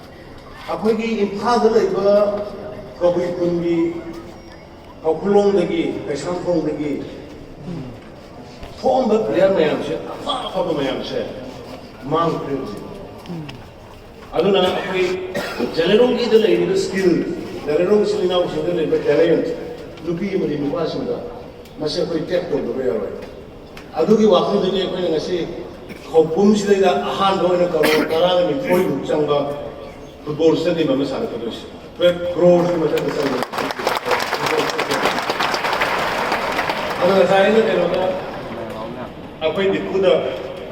ꯑꯩꯈꯣꯏꯒꯤ ꯏꯝꯐꯥꯜꯗ ꯂꯩꯕ ꯀꯕꯨꯏ ꯈꯨꯟꯒꯤ ꯀꯧꯈꯨꯂꯣꯡꯗꯒꯤ, ꯀꯩꯁꯥꯝꯊꯣꯡꯗꯒꯤ ꯊꯣꯛꯑꯝꯕ ꯄ꯭ꯂꯦꯌꯔ ꯃꯌꯥꯝꯁꯦ, ꯑꯐ ꯑꯐꯕ ꯃꯌꯥꯝꯁꯦ ꯃꯥꯡꯈ꯭ꯔꯦ ꯍꯧꯖꯤꯛ꯫ ꯑꯗꯨꯅ ꯑꯩꯈꯣꯏ ꯖꯂꯦꯔꯣꯡꯒꯤꯗ ꯂꯩꯔꯤꯕ ꯁ꯭ꯀꯤꯜ, ꯖꯂꯦꯔꯣꯡ ꯏꯆꯤꯜ ꯏꯅꯥꯎꯁꯤꯡꯗ ꯂꯩꯕ ꯇꯦꯂꯦꯟꯠ, ꯅꯨꯄꯤ ꯑꯃꯗꯤ ꯅꯨꯄꯥꯁꯤꯡꯗ ꯃꯁꯤ ꯑꯩꯈꯣꯏ ꯇꯦꯞ ꯇꯧꯗꯕ ꯌꯥꯔꯣꯏ꯫ ꯑꯗꯨꯒꯤ ꯋꯥꯈꯜꯗꯨꯅꯤ ꯑꯩꯈꯣꯏꯅ ꯉꯁꯤ ꯈꯧꯄꯨꯝꯁꯤꯗꯩꯗ ꯑꯍꯥꯟꯕ ꯑꯣꯏꯅ ꯀꯔꯣꯔ ꯇꯔꯥꯒ ꯅꯤꯊꯣꯏꯃꯨꯛ ꯆꯪꯕ ꯐꯨꯠꯕꯣꯜ ꯁ꯭ꯇꯦꯗꯤꯌꯝ ꯑꯃ ꯁꯥꯒꯠꯀꯗꯣꯏꯁꯦ꯫ ꯇꯨꯌꯦꯜꯐ ꯀ꯭ꯔꯣꯔꯁꯀꯤ ꯃꯊꯛꯇ ꯆꯪꯕ꯫ ꯑꯗꯣ ꯉꯁꯥꯏ ꯑꯩꯅ ꯀꯩꯅꯣꯗ, ꯑꯩꯈꯣꯏ ꯗꯤꯄꯨꯗ,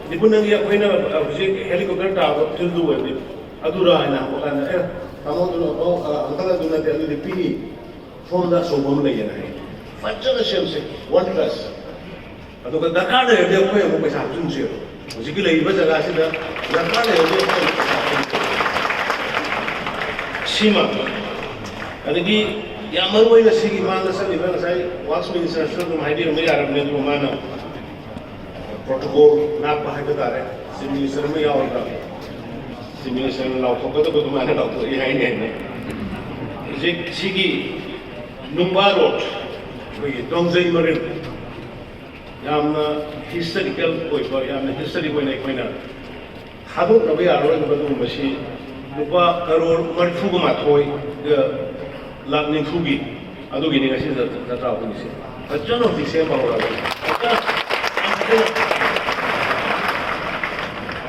"ꯗꯤꯄꯨ, ꯅꯪꯒꯤ ꯑꯩꯈꯣꯏꯅ ꯍꯧꯖꯤꯛ ꯍꯦꯂꯤꯀꯣꯞꯇꯔ ꯇꯥꯕ ꯐꯤꯜꯗꯨ ꯑꯣꯏꯕꯅꯤ, ꯑꯗꯨꯔꯥ?" ꯍꯥꯏꯅ ꯍꯪꯕ ꯀꯥꯟꯗ, "ꯑꯦ, ꯇꯥꯃꯣ, ꯑꯗꯨꯅ, ꯑꯣ, ꯑ, ꯑꯪꯀꯜ, ꯑꯗꯨ ꯅꯠꯇꯦ, ꯑꯗꯨꯗꯤ ꯄꯤꯛꯏ, ꯁꯣꯝꯗ ꯑꯆꯧꯕ ꯑꯃ ꯂꯩꯌꯦꯅ" ꯍꯥꯏ꯫ ꯐꯖꯅ ꯁꯦꯝꯁꯦ, ꯋꯥꯔꯜ ꯀ꯭ꯂꯥꯁ꯫ ꯑꯗꯨꯒ ꯗꯔꯀꯥꯔ ꯂꯩꯔꯗꯤ ꯑꯩꯈꯣꯏ ꯑꯃꯨꯛ ꯄꯩꯁꯥ ꯍꯥꯞꯆꯤꯟꯁꯦꯕ꯫ ꯍꯧꯖꯤꯛꯀꯤ ꯂꯩꯔꯤꯕ ꯖꯒꯥꯁꯤꯗ ꯗꯔꯀꯥꯔ ꯂꯩꯔꯗꯤ ꯑꯩꯈꯣꯏ ꯑꯃꯨꯛ ꯄꯩꯁꯥ ꯍꯥꯞꯆꯤꯟꯁꯦꯕ꯫ ꯁꯤꯃ꯫ ꯑꯗꯒꯤ ꯌꯥꯝ ꯃꯔꯨ ꯑꯣꯏꯅ ꯁꯤꯒꯤ ꯃꯥꯡꯗ ꯆꯠꯂꯤꯕ ꯉꯁꯥꯏ ꯋꯥꯔꯛꯁ ꯃꯤꯅꯤꯁꯇꯔꯁꯨ ꯑꯗꯨꯝ ꯍꯥꯏꯕꯤꯔꯝꯕ ꯌꯥꯔꯕꯅꯦ, ꯑꯗꯨꯕꯨ ꯃꯥꯅ ꯄ꯭ꯔꯣꯇꯣꯀꯣꯜ ꯉꯥꯛꯄ ꯍꯥꯏꯕ ꯇꯥꯔꯦ, ꯆꯤꯐ ꯃꯤꯅꯤꯁꯇꯔ ꯑꯃ ꯌꯥꯎꯔꯒ ꯆꯤꯐ ꯃꯤꯅꯤꯁꯇꯔꯅ ꯂꯥꯎꯊꯣꯛꯀꯗꯕ ꯑꯗꯨꯃꯥꯏꯅ ꯂꯥꯎꯊꯣꯛꯏ ꯍꯥꯏꯅꯦ꯫ ꯍꯧꯖꯤꯛ ꯁꯤꯒꯤ ꯅꯨꯡꯕꯥ ꯔꯣꯗ, ꯑꯩꯈꯣꯏꯒꯤ ꯇꯣꯡꯖꯩ ꯃꯔꯤꯜ, ꯌꯥꯝꯅ ꯍꯤꯁꯇꯣꯔꯤꯀꯦꯜ ꯑꯣꯏꯕ, ꯌꯥꯝꯅ ꯍꯤꯁꯇꯣꯔꯤꯛ ꯑꯣꯏꯅ ꯑꯩꯈꯣꯏꯅ ꯊꯥꯗꯣꯛꯅꯕ ꯌꯥꯔꯔꯣꯏꯗꯕ ꯑꯗꯨꯒꯨꯝꯕꯁꯤ ꯂꯨꯄꯥ ꯀꯔꯣꯔ ꯃꯔꯤꯐꯨꯒ ꯃꯥꯊꯣꯏ, ꯑ, ꯂꯥꯛ ꯅꯤꯐꯨꯒꯤ ꯑꯗꯨꯒꯤꯅꯤ ꯉꯁꯤ ꯖ-, ꯖꯇ꯭ꯔꯥ ꯍꯧꯔꯤꯁꯦ꯫ ꯐꯖꯅ ꯍꯧꯖꯤꯛ ꯁꯦꯝꯕ ꯍꯧꯔꯕꯅꯤ꯫ ꯐꯖꯅ, ꯌꯥꯝ ꯐꯖꯅ꯫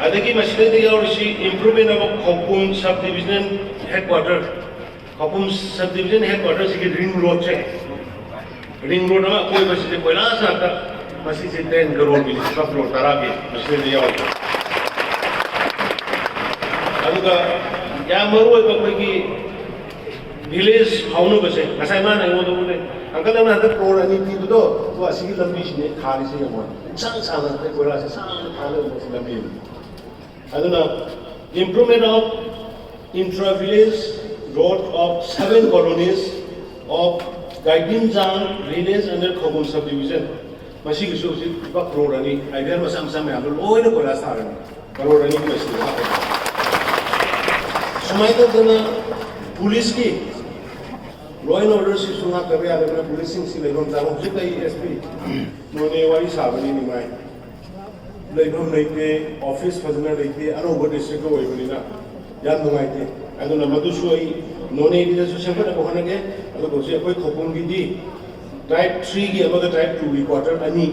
ꯑꯗꯒꯤ ꯃꯁꯤꯗꯩꯗ ꯌꯥꯎꯔꯤꯁꯤ improvement of ꯈꯧꯄꯨꯝ sub division headquarter, ꯈꯧꯄꯨꯝ sub division headquarter ꯁꯤꯒꯤ ring road ꯁꯦ, ring road ꯑꯃ ꯑꯀꯣꯏꯕꯁꯤꯗꯤ ꯀꯣꯏꯂꯥꯁ ꯉꯥꯛꯇ, ꯃꯁꯤꯁꯦ ꯇꯦꯟ ꯀꯔꯣꯔꯒꯤ, ꯂꯨꯄꯥ ꯀꯔꯣꯔ ꯇꯔꯥꯒꯤ ꯃꯁꯤꯗꯩꯗ ꯌꯥꯎꯔꯤ꯫ ꯑꯗꯨꯒ ꯌꯥꯝ ꯃꯔꯨ ꯑꯣꯏꯕ ꯑꯩꯈꯣꯏꯒꯤ ꯚꯤꯂꯦꯖ ꯐꯥꯎꯅꯕꯁꯦ, ꯉꯁꯥꯏ ꯃꯥꯅ ꯑꯩꯉꯣꯟꯗ ꯎꯠꯂꯦ, "ꯑꯪꯀꯜ, ꯅꯪꯅ ꯍꯟꯗꯛ ꯀ꯭ꯔꯣꯔ ꯑꯅꯤ ꯄꯤꯕꯗꯣ, ꯑꯗꯣ ꯑꯁꯤꯒꯤ ꯂꯝꯕꯤꯁꯤꯅꯦ ꯊꯥꯔꯤꯁꯦ, ꯌꯦꯡꯉꯣ, ꯏꯁꯥꯡ ꯁꯥꯡꯅ ꯑꯩꯈꯣꯏ ꯀꯣꯏꯂꯥꯁꯦ ꯁꯥꯡꯅ ꯊꯥꯔꯒ ꯂꯩꯕ ꯂꯝꯕꯤ ꯑꯃ"꯫ ꯑꯗꯨꯅ improvement of intra village road of seven colonies of Gaidinjang village under Khogum subdivision, ꯃꯁꯤꯒꯤꯁꯨ ꯍꯧꯖꯤꯛ ꯂꯨꯄꯥ ꯀ꯭ꯔꯣꯔ ꯑꯅꯤ, ꯑꯥꯏ ꯕꯤ ꯑꯥꯔ ꯃꯆꯥ ꯃꯆꯥ ꯃꯌꯥꯝꯗꯣ ꯂꯣꯏꯅ ꯀꯣꯏꯂꯥꯁ ꯊꯥꯔꯅꯤ꯫ ꯀ꯭ꯔꯣꯔ ꯑꯅꯤꯒꯤ ꯃꯁꯤꯡꯗ ꯍꯥꯞꯄꯅꯤ꯫ ꯁꯨꯃꯥꯏꯅ ꯇꯧꯗꯅ ꯄꯨꯂꯤꯁꯀꯤ law and order ꯁꯤꯁꯨ ꯉꯥꯛꯇꯕ ꯌꯥꯗꯕꯅ, ꯄꯨꯂꯤꯁꯁꯤꯡꯁꯤ ꯂꯩꯐꯝ ꯆꯥꯐꯝ, ꯍꯧꯖꯤꯛ ꯑꯩ ꯑꯦꯁ ꯄꯤ ꯅꯣꯅꯦ ꯋꯥꯔꯤ ꯁꯥꯕꯅꯤ ꯅꯤꯡꯉꯥꯏ꯫ ꯂꯩꯐꯝ ꯂꯩꯇꯦ, ꯑꯣꯐꯤꯁ ꯐꯖꯅ ꯂꯩꯇꯦ, ꯑꯅꯧꯕ ꯗꯤꯁꯇ꯭ꯔꯤꯛꯇ ꯑꯣꯏꯕꯅꯤꯅ ꯌꯥꯝ ꯅꯨꯡꯉꯥꯏꯇꯦ꯫ ꯑꯗꯨꯅ ꯃꯗꯨꯁꯨ ꯑꯩ ꯅꯣꯅꯦꯒꯤꯗꯁꯨ ꯁꯦꯝꯒꯠꯅꯕ ꯍꯣꯠꯅꯒꯦ꯫ ꯑꯗꯨꯒ ꯍꯧꯖꯤꯛ ꯑꯩꯈꯣꯏ ꯈꯧꯄꯨꯝꯒꯤꯗꯤ ꯇꯥꯏꯞ ꯊ꯭ꯔꯤꯒꯤ ꯑꯃꯒ ꯇꯥꯏꯞ ꯇꯨꯒꯤ ꯀ꯭ꯋꯥꯇꯔ ꯑꯅꯤ,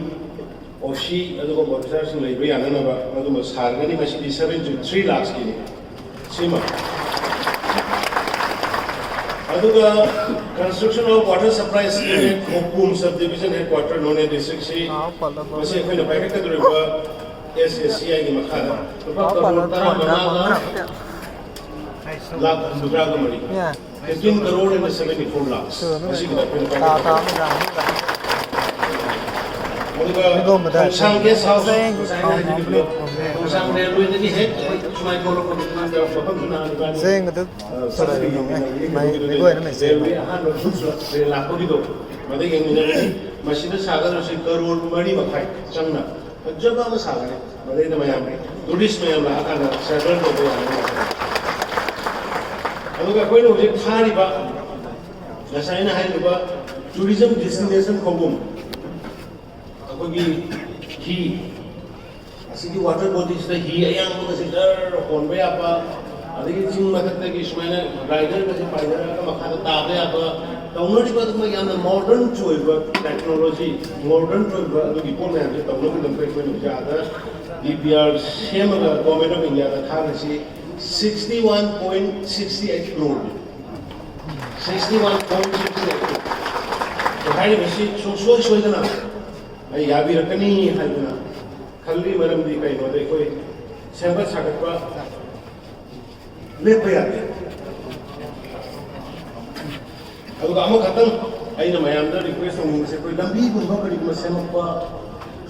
ꯑꯣ ꯁꯤ, ꯑꯗꯨꯒ ꯑꯣꯐꯤꯁꯥꯔꯁꯤꯡ ꯂꯩꯕ ꯌꯥꯅꯅꯕ ꯃꯗꯨꯃ ꯁꯥꯔꯒꯅꯤ꯫ ꯃꯁꯤꯗꯤ ꯁꯚꯦꯟꯇꯤ ꯊ꯭ꯔꯤ ꯂꯥꯛꯁꯀꯤꯅꯤ꯫ ꯁꯤꯃ꯫ ꯑꯗꯨꯒ construction of water supply scheme at ꯈꯧꯄꯨꯝ subdivision headquarter, ꯅꯣꯅꯦ ꯗꯤꯁꯇ꯭ꯔꯤꯛꯁꯤ, ꯃꯁꯤ ꯑꯩꯈꯣꯏꯅ ꯄꯥꯏꯈꯠꯀꯗꯧꯔꯤꯕ ꯑꯦꯁ ꯑꯦꯁ ꯁꯤ ꯑꯥꯏꯒꯤ ꯃꯈꯥꯗ ꯂꯨꯄꯥ ꯀꯔꯣꯔ ꯇꯔꯥꯃꯉꯥꯒ ꯂꯥꯈ ꯍꯨꯝꯐꯨꯇꯔꯥꯒ ꯃꯔꯤ꯫ Fifteen crore and seventy four lakhs꯫ ꯃꯁꯤꯒꯤꯗ ꯑꯩꯈꯣꯏꯅ ꯄꯥꯏꯈꯠꯀꯗꯧꯔꯤꯕ꯫ ꯑꯗꯨꯒ ꯈꯣꯡꯁꯥꯡ ꯒꯦꯁ ꯍꯥꯎꯁ, ꯉꯁꯥꯏ ꯑꯩꯅ ꯍꯥꯏꯖꯈꯤꯕꯗꯣ, ꯈꯣꯡꯁꯥꯡ ꯔꯦꯜꯋꯦꯗꯒꯤ ꯍꯦꯛ ꯁꯨꯃꯥꯏꯅ ꯊꯣꯛꯂꯛꯄ ꯃꯐꯝꯗꯨꯅ ꯏꯕꯥꯅꯤ, ꯆꯦꯡꯒꯗ ꯑ, ꯆꯠꯄꯒꯤ ꯃꯩ, ꯃꯩ, ꯃꯩ ꯂꯣꯏꯅ ꯃꯩ ꯆꯦꯡ꯫ ꯔꯦꯜꯋꯦ ꯑꯍꯥꯟꯕ ꯔꯦꯜ ꯂꯥꯛꯄꯒꯤꯗꯣ, ꯃꯗꯩ ꯌꯦꯡꯃꯤꯟꯅꯒꯅꯤ꯫ ꯃꯁꯤꯗ ꯁꯥꯒꯗꯧꯔꯤꯁꯤ ꯀꯔꯣꯔ ꯃꯔꯤ ꯃꯈꯥꯏ ꯆꯪꯅ ꯐꯖꯕ ꯑꯃ ꯁꯥꯒꯅꯤ꯫ ꯃꯗꯩꯗ ꯃꯌꯥꯝ, ꯇꯨꯔꯤꯁ ꯃꯌꯥꯝ ꯂꯥꯛꯑꯀꯥꯟꯗ ꯁꯔꯚꯥꯏꯚ ꯇꯧꯕ ꯌꯥꯒꯅꯤ꯫ ꯑꯗꯨꯒ ꯑꯩꯈꯣꯏꯅ ꯍꯧꯖꯤꯛ ꯊꯥꯔꯤꯕ, ꯉꯁꯥꯏ ꯑꯩꯅ ꯍꯥꯏꯔꯤꯕ ꯇꯨꯔꯤꯖꯝ ꯗꯦꯁꯇꯤꯅꯦꯁꯟ ꯈꯣꯡꯕꯨꯝ, ꯑꯩꯈꯣꯏꯒꯤ ꯍꯤ, ꯑꯁꯤꯒꯤ ꯋꯥꯇꯔ ꯕꯣꯗꯤꯁꯤꯗ ꯍꯤ ꯑꯌꯥꯡꯕꯒꯁꯦ ꯖꯔ ꯍꯣꯟꯕ ꯌꯥꯕ, ꯑꯗꯒꯤ ꯆꯤꯡ ꯃꯊꯛꯇꯒꯤ ꯁꯨꯃꯥꯏꯅ ꯔꯥꯏꯗꯔꯒꯁꯦ ꯄꯥꯏꯊꯔꯒ ꯃꯈꯥꯗ ꯇꯥꯕ ꯌꯥꯕ, ꯇꯧꯅꯔꯤꯕ ꯑꯗꯨꯒꯨꯝꯕ ꯌꯥꯝꯅ ꯃꯣꯗꯔꯟ ꯑꯣꯏꯕ ꯇꯦꯛꯅꯣꯂꯣꯖꯤ, ꯃꯣꯗꯔꯟ ꯑꯣꯏꯕ ꯑꯗꯨꯒꯤ ꯄꯣꯠ ꯃꯌꯥꯝꯁꯦ ꯇꯧꯅꯕꯒꯤꯗꯃꯛꯇ ꯑꯩꯈꯣꯏꯅ ꯍꯧꯖꯤꯛ ꯑꯥꯗ ꯗꯤ ꯄꯤ ꯑꯥꯔ ꯁꯦꯝꯃꯒ ꯒꯣꯔꯃꯦꯟ ꯑꯣꯐ ꯏꯟꯗꯤꯌꯥꯗ ꯊꯥꯈ꯭ꯔꯤꯁꯤ sixty one point sixty eight crore꯫ Sixty one point sixty eight crore꯫ ꯍꯥꯏꯔꯤꯕꯁꯤ ꯁꯨꯡꯁꯣꯏ ꯁꯣꯏꯗꯅ ꯑꯩ ꯌꯥꯕꯤꯔꯛꯀꯅꯤ ꯍꯥꯏꯗꯨꯅ ꯈꯜꯂꯤ꯫ ꯃꯔꯝꯗꯤ ꯀꯩꯅꯣꯗ ꯑꯩꯈꯣꯏ ꯁꯦꯝꯒꯠ ꯁꯥꯒꯠꯄ ꯂꯦꯞꯄ ꯌꯥꯗꯦ꯫ ꯑꯗꯨꯒ ꯑꯃꯈꯛꯇꯪ ꯑꯩꯅ ꯃꯌꯥꯝꯗ ꯔꯤꯀ꯭ꯋꯦꯁ ꯇꯧꯅꯤꯡꯕꯁꯦ, ꯑꯩꯈꯣꯏ ꯂꯝꯕꯤꯒꯨꯝꯕ ꯀꯔꯤꯒꯨꯝꯕ ꯁꯦꯝꯃꯛꯄ,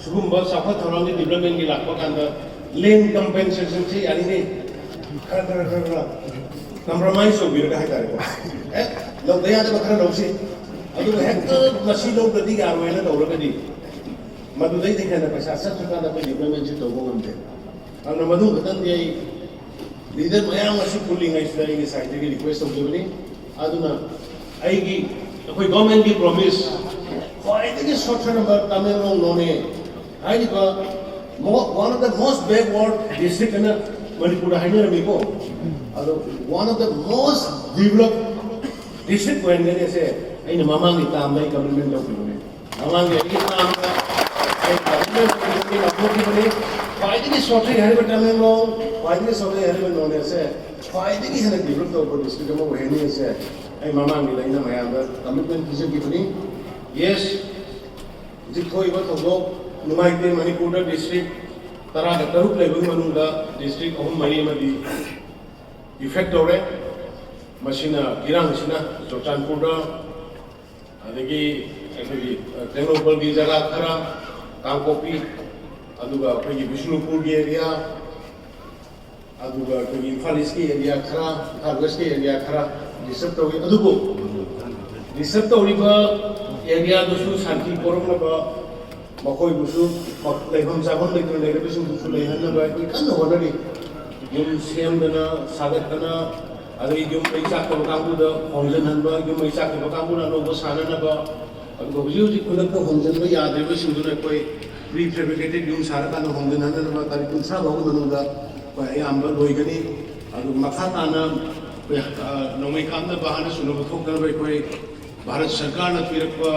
ꯁꯤꯒꯨꯝꯕ ꯆꯥꯎꯈꯠ ꯊꯧꯔꯥꯡꯒꯤ ꯗꯤꯕ꯭ꯂꯞꯃꯦꯟꯒꯤ ꯂꯥꯛꯄ ꯀꯥꯟꯗ ꯂꯦꯟ ꯀꯝꯄꯦꯟꯁꯦꯁꯟꯁꯦ ꯌꯥꯔꯤꯉꯩ ꯈꯔ ꯈꯔ ꯈꯔ ꯈꯔ ꯀꯝꯄ꯭ꯔꯣꯃꯥꯏꯁ ꯇꯧꯕꯤꯔꯒ ꯍꯥꯏꯇꯥꯔꯦꯀꯣ, ꯑꯦ, ꯂꯧꯗ ꯌꯥꯗꯕ ꯈꯔ ꯂꯧꯁꯤ꯫ ꯑꯗꯨꯒ ꯍꯦꯛꯇ ꯃꯁꯤ ꯂꯧꯗ꯭ꯔꯗꯤ ꯌꯥꯔꯣꯏꯅ ꯇꯧꯔꯒꯗꯤ ꯃꯗꯨꯗꯩꯗꯤ ꯍꯦꯟꯅ ꯄꯩꯁꯥ ꯆꯠꯈ꯭ꯔꯀꯥꯟꯗ ꯑꯩꯈꯣꯏ ꯗꯤꯕ꯭ꯂꯞꯃꯦꯟꯁꯤ ꯇꯧꯕ ꯉꯝꯗꯦ꯫ ꯑꯗꯨꯅ ꯃꯗꯨ ꯈꯛꯇꯪꯗꯤ ꯑꯩ ꯂꯤꯗꯔ ꯃꯌꯥꯝ ꯑꯁꯤ ꯄꯨꯜꯂꯤꯉꯩꯁꯤꯗ ꯑꯩꯒꯤ ꯁꯥꯏꯠꯇꯒꯤ ꯔꯤꯀ꯭ꯋꯦꯁ ꯇꯧꯖꯕꯅꯤ꯫ ꯑꯗꯨꯅ ꯑꯩꯒꯤ, ꯑꯩꯈꯣꯏ ꯒꯣꯔꯃꯦꯟꯒꯤ ꯄ꯭ꯔꯣꯃꯤꯁ, ꯈ꯭ꯋꯥꯏꯗꯒꯤ ꯁꯣꯠꯊꯔꯕ ꯇꯃꯦꯡꯂꯣꯡ ꯅꯣꯅꯦ ꯍꯥꯏꯔꯤꯕ ꯃꯣ-, one of the most backward district ꯑꯅ ꯃꯅꯤꯄꯨꯔꯗ ꯍꯥꯏꯅꯔꯝꯃꯤꯀꯣ꯫ ꯑꯗꯣ one of the most developed district ꯑꯣꯏꯍꯟꯒꯅꯤ ꯑꯁꯦ ꯑꯩꯅ ꯃꯃꯥꯡꯒꯤ ꯇꯥꯝꯗ ꯑꯩ ꯀꯃꯤꯠꯃꯦꯟ ꯂꯧꯈꯤꯕꯅꯦ꯫ ꯃꯃꯥꯡꯒꯤ ꯑꯩꯒꯤ ꯇꯥꯝꯗ ꯑꯩ ꯀꯃꯤꯠꯃꯦꯟ ꯂꯧꯈꯤꯕꯅꯤ, ꯂꯧꯊꯣꯛꯈꯤꯕꯅꯤ꯫ ꯈ꯭ꯋꯥꯏꯗꯒꯤ ꯁꯣꯠꯊꯩ ꯍꯥꯏꯔꯤꯕ ꯇꯃꯦꯡꯂꯣꯡ, ꯈ꯭ꯋꯥꯏꯗꯒꯤ ꯁꯣꯠꯊꯩ ꯍꯥꯏꯔꯤꯕ ꯅꯣꯅꯦ ꯑꯁꯦ ꯈ꯭ꯋꯥꯏꯗꯒꯤ ꯍꯦꯟꯅ ꯗꯤꯕ꯭ꯂꯞ ꯇꯧꯕ ꯗꯤꯁꯇ꯭ꯔꯤꯛ ꯑꯃ ꯑꯣꯏꯍꯟꯅꯤ ꯑꯁꯦ ꯑꯩ ꯃꯃꯥꯡꯒꯤꯗ ꯑꯩꯅ ꯃꯌꯥꯝꯗ ꯀꯃꯤꯠꯃꯦꯟ ꯄꯤꯖꯈꯤꯕꯅꯤ꯫ ꯌꯦꯁ, ꯍꯧꯖꯤꯛ ꯊꯣꯛꯏꯕ ꯊꯧꯗꯣꯛ ꯅꯨꯡꯉꯥꯏꯇꯦ꯫ ꯃꯅꯤꯄꯨꯔꯗ ꯗꯤꯁꯇ꯭ꯔꯤꯛ ꯇꯔꯥꯒ ꯇꯔꯨꯛ ꯂꯩꯕꯒꯤ ꯃꯅꯨꯡꯗ ꯗꯤꯁꯇ꯭ꯔꯤꯛ ꯑꯍꯨꯝ ꯃꯔꯤ ꯑꯃꯗꯤ ꯏꯐꯦꯛ ꯇꯧꯔꯦ꯫ ꯃꯁꯤꯅ, ꯏꯔꯥꯡꯁꯤꯅ ꯆꯨꯔꯆꯥꯟꯄꯨꯔꯗ, ꯑꯗꯒꯤ ꯑꯩꯈꯣꯏꯒꯤ, ꯑ, ꯇꯦꯡꯅꯧꯄꯜꯒꯤ ꯖꯒꯥ ꯈꯔ, ꯀꯥꯡꯄꯣꯛꯄꯤ, ꯑꯗꯨꯒ ꯑꯩꯈꯣꯏꯒꯤ ꯕꯤꯁꯅꯨꯄꯨꯔꯒꯤ ꯑꯦꯔꯤꯌꯥ, ꯑꯗꯨꯒ ꯑꯩꯈꯣꯏꯒꯤ ꯏꯝꯐꯥꯜ ꯏꯁꯀꯤ ꯑꯦꯔꯤꯌꯥ ꯈꯔ, ꯏꯝꯐꯥꯜ ꯋꯦꯁꯀꯤ ꯑꯦꯔꯤꯌꯥ ꯈꯔ ꯗꯤꯁꯇꯔꯕ ꯇꯧꯏ꯫ ꯑꯗꯨꯕꯨ ꯗꯤꯁꯇꯔꯕ ꯇꯧꯔꯤꯕ ꯑꯦꯔꯤꯌꯥꯗꯨꯁꯨ ꯁꯥꯟꯇꯤ ꯄꯣꯔꯛꯅꯕ, ꯃꯈꯣꯏꯕꯨꯁꯨ ꯂꯩꯐꯝ ꯆꯥꯐꯝ ꯂꯩꯇꯅ ꯂꯩꯔꯕꯁꯤꯡꯗꯨꯁꯨ ꯂꯩꯍꯟꯅꯕ ꯑꯩꯈꯣꯏ ꯀꯟꯅ ꯍꯣꯠꯅꯔꯤ꯫ ꯌꯨꯝ ꯁꯦꯝꯗꯅ ꯁꯥꯒꯠꯇꯅ, ꯑꯗꯒꯤ ꯌꯨꯝ ꯃꯩ ꯆꯥꯛꯇꯕ ꯀꯥꯡꯕꯨꯗ ꯍꯣꯡꯖꯤꯟꯍꯟꯕ, ꯌꯨꯝ ꯃꯩ ꯆꯥꯛꯈꯤꯕ ꯀꯥꯡꯕꯨꯅ ꯑꯅꯧꯕ ꯁꯥꯅꯅꯕ, ꯑꯗꯨꯒ ꯍꯧꯖꯤꯛ ꯍꯧꯖꯤꯛ ꯈꯨꯗꯛꯇ ꯍꯣꯡꯖꯤꯟꯕ ꯌꯥꯗ꯭ꯔꯤꯕꯁꯤꯡꯗꯨꯅ ꯑꯩꯈꯣꯏ ꯄ꯭ꯔꯤ ꯐꯦꯕ꯭ꯔꯤꯀꯦꯇꯦꯗ ꯌꯨꯝ ꯁꯥꯔꯀꯥꯟꯗ ꯍꯣꯡꯖꯤꯟꯍꯟꯅꯅꯕ ꯇꯥꯔꯤꯛ ꯀꯨꯟꯊ꯭ꯔꯥ ꯐꯥꯎꯒꯤ ꯃꯅꯨꯡꯗ ꯑꯩꯈꯣꯏ ꯑꯌꯥꯝꯕ ꯂꯣꯏꯒꯅꯤ꯫ ꯑꯗꯨ ꯃꯈꯥ ꯇꯥꯅ ꯑꯩꯈꯣꯏ, ꯑ, ꯅꯣꯡꯃꯩ ꯀꯥꯞꯅꯕ ꯍꯥꯟꯅ ꯁꯨꯅꯕ ꯊꯣꯛꯇꯅꯕ ꯑꯩꯈꯣꯏ ꯚꯥꯔꯠ ꯁꯔꯀꯥꯔꯅ ꯄꯤꯔꯛꯄ,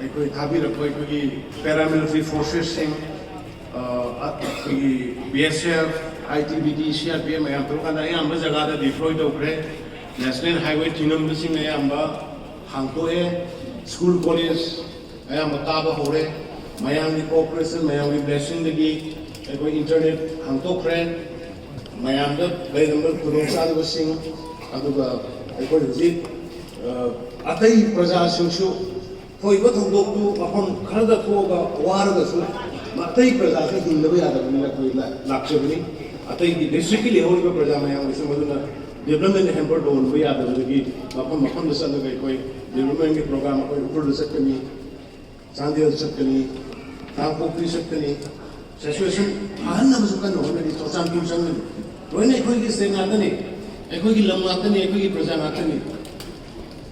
ꯑꯩꯈꯣꯏ ꯊꯥꯕꯤꯔꯛꯄ ꯑꯩꯈꯣꯏꯒꯤ ꯄꯦꯔꯥꯃꯤꯂꯤꯇꯔꯤ ꯐꯣꯔꯁꯦꯁꯁꯤꯡ, ꯑ, ꯑꯩꯈꯣꯏꯒꯤ B S F, I T B T, C R P F ꯃꯌꯥꯝ ꯇꯧꯔꯀꯥꯟꯗ ꯑꯌꯥꯝꯕ ꯖꯒꯥꯗ ꯗꯤꯄ꯭ꯂꯣꯏ ꯇꯧꯈ꯭ꯔꯦ꯫ ꯅꯦꯁꯅꯦꯜ ꯍꯥꯏꯋꯦ ꯊꯤꯡꯉꯝꯕꯁꯤꯡ ꯑꯌꯥꯝꯕ ꯍꯥꯡꯇꯣꯛꯑꯦ꯫ ꯁ꯭ꯀꯨꯜ ꯀꯣꯂꯦꯖ ꯑꯌꯥꯝꯕ ꯀꯥꯕ ꯍꯧꯔꯦ꯫ ꯃꯌꯥꯝꯒꯤ ꯀꯣꯑꯣꯄꯔꯦꯁꯟ, ꯃꯌꯥꯝꯒꯤ ꯕ꯭ꯂꯦꯁꯤꯡꯗꯒꯤ ꯑꯩꯈꯣꯏ ꯏꯟꯇꯔꯅꯦꯠ ꯍꯥꯡꯇꯣꯛꯈ꯭ꯔꯦ꯫ ꯃꯌꯥꯝꯗ ꯂꯩꯔꯝꯕ ꯈꯨꯗꯣꯡꯆꯥꯗꯕꯁꯤꯡ, ꯑꯗꯨꯒ ꯑꯩꯈꯣꯏ ꯍꯧꯖꯤꯛ, ꯑ, ꯑꯇꯩ ꯄ꯭ꯔꯖꯥꯁꯤꯡꯁꯨ ꯊꯣꯛꯏꯕ ꯊꯧꯗꯣꯛꯇꯨ ꯃꯐꯝ ꯈꯔꯗ ꯊꯣꯛꯑꯒ ꯋꯥꯔꯒꯁꯨ ꯑꯇꯩ ꯄ꯭ꯔꯖꯥꯁꯨ ꯍꯤꯡꯗꯕ ꯌꯥꯗꯕꯅꯤꯅ ꯑꯩꯈꯣꯏ ꯂꯥꯛꯆꯕꯅꯤ꯫ ꯑꯇꯩꯒꯤ ꯗꯤꯁꯇ꯭ꯔꯤꯛꯀꯤ ꯂꯩꯍꯧꯔꯤꯕ ꯄ꯭ꯔꯖꯥ ꯃꯌꯥꯝꯒꯤꯁꯨ ꯃꯗꯨꯅ ꯗꯤꯕ꯭ꯂꯞꯃꯦꯟ ꯍꯦꯝꯄꯔ ꯇꯧꯍꯟꯕ ꯌꯥꯗꯕꯗꯒꯤ ꯃꯐꯝ ꯃꯐꯝꯗ ꯆꯠꯂꯒ ꯑꯩꯈꯣꯏ ꯗꯤꯕ꯭ꯂꯞꯃꯦꯟꯒꯤ ꯄ꯭ꯔꯣꯒ꯭ꯔꯥꯝ ꯑꯩꯈꯣꯏ ꯎꯈ꯭ꯔꯨꯜꯗ ꯆꯠꯀꯅꯤ, ꯆꯥꯟꯗꯦꯜ ꯆꯠꯀꯅꯤ, ꯀꯥꯡꯄꯣꯛꯄꯤ ꯆꯠꯀꯅꯤ, ꯁꯤꯆꯨꯋꯦꯁꯟ ꯐꯍꯟꯅꯕꯁꯨ ꯀꯟꯅ ꯍꯣꯠꯅꯔꯤ꯫ ꯆꯨꯔꯆꯥꯟꯄꯨꯔ ꯆꯪꯒꯅꯤ꯫ ꯂꯣꯏꯅ ꯑꯩꯈꯣꯏꯒꯤ ꯁ꯭ꯇꯦꯠ ꯉꯥꯛꯇꯅꯤ, ꯑꯩꯈꯣꯏꯒꯤ ꯂꯝ ꯉꯥꯛꯇꯅꯤ, ꯑꯩꯈꯣꯏꯒꯤ ꯄ꯭ꯔꯖꯥ ꯉꯥꯛꯇꯅꯤ꯫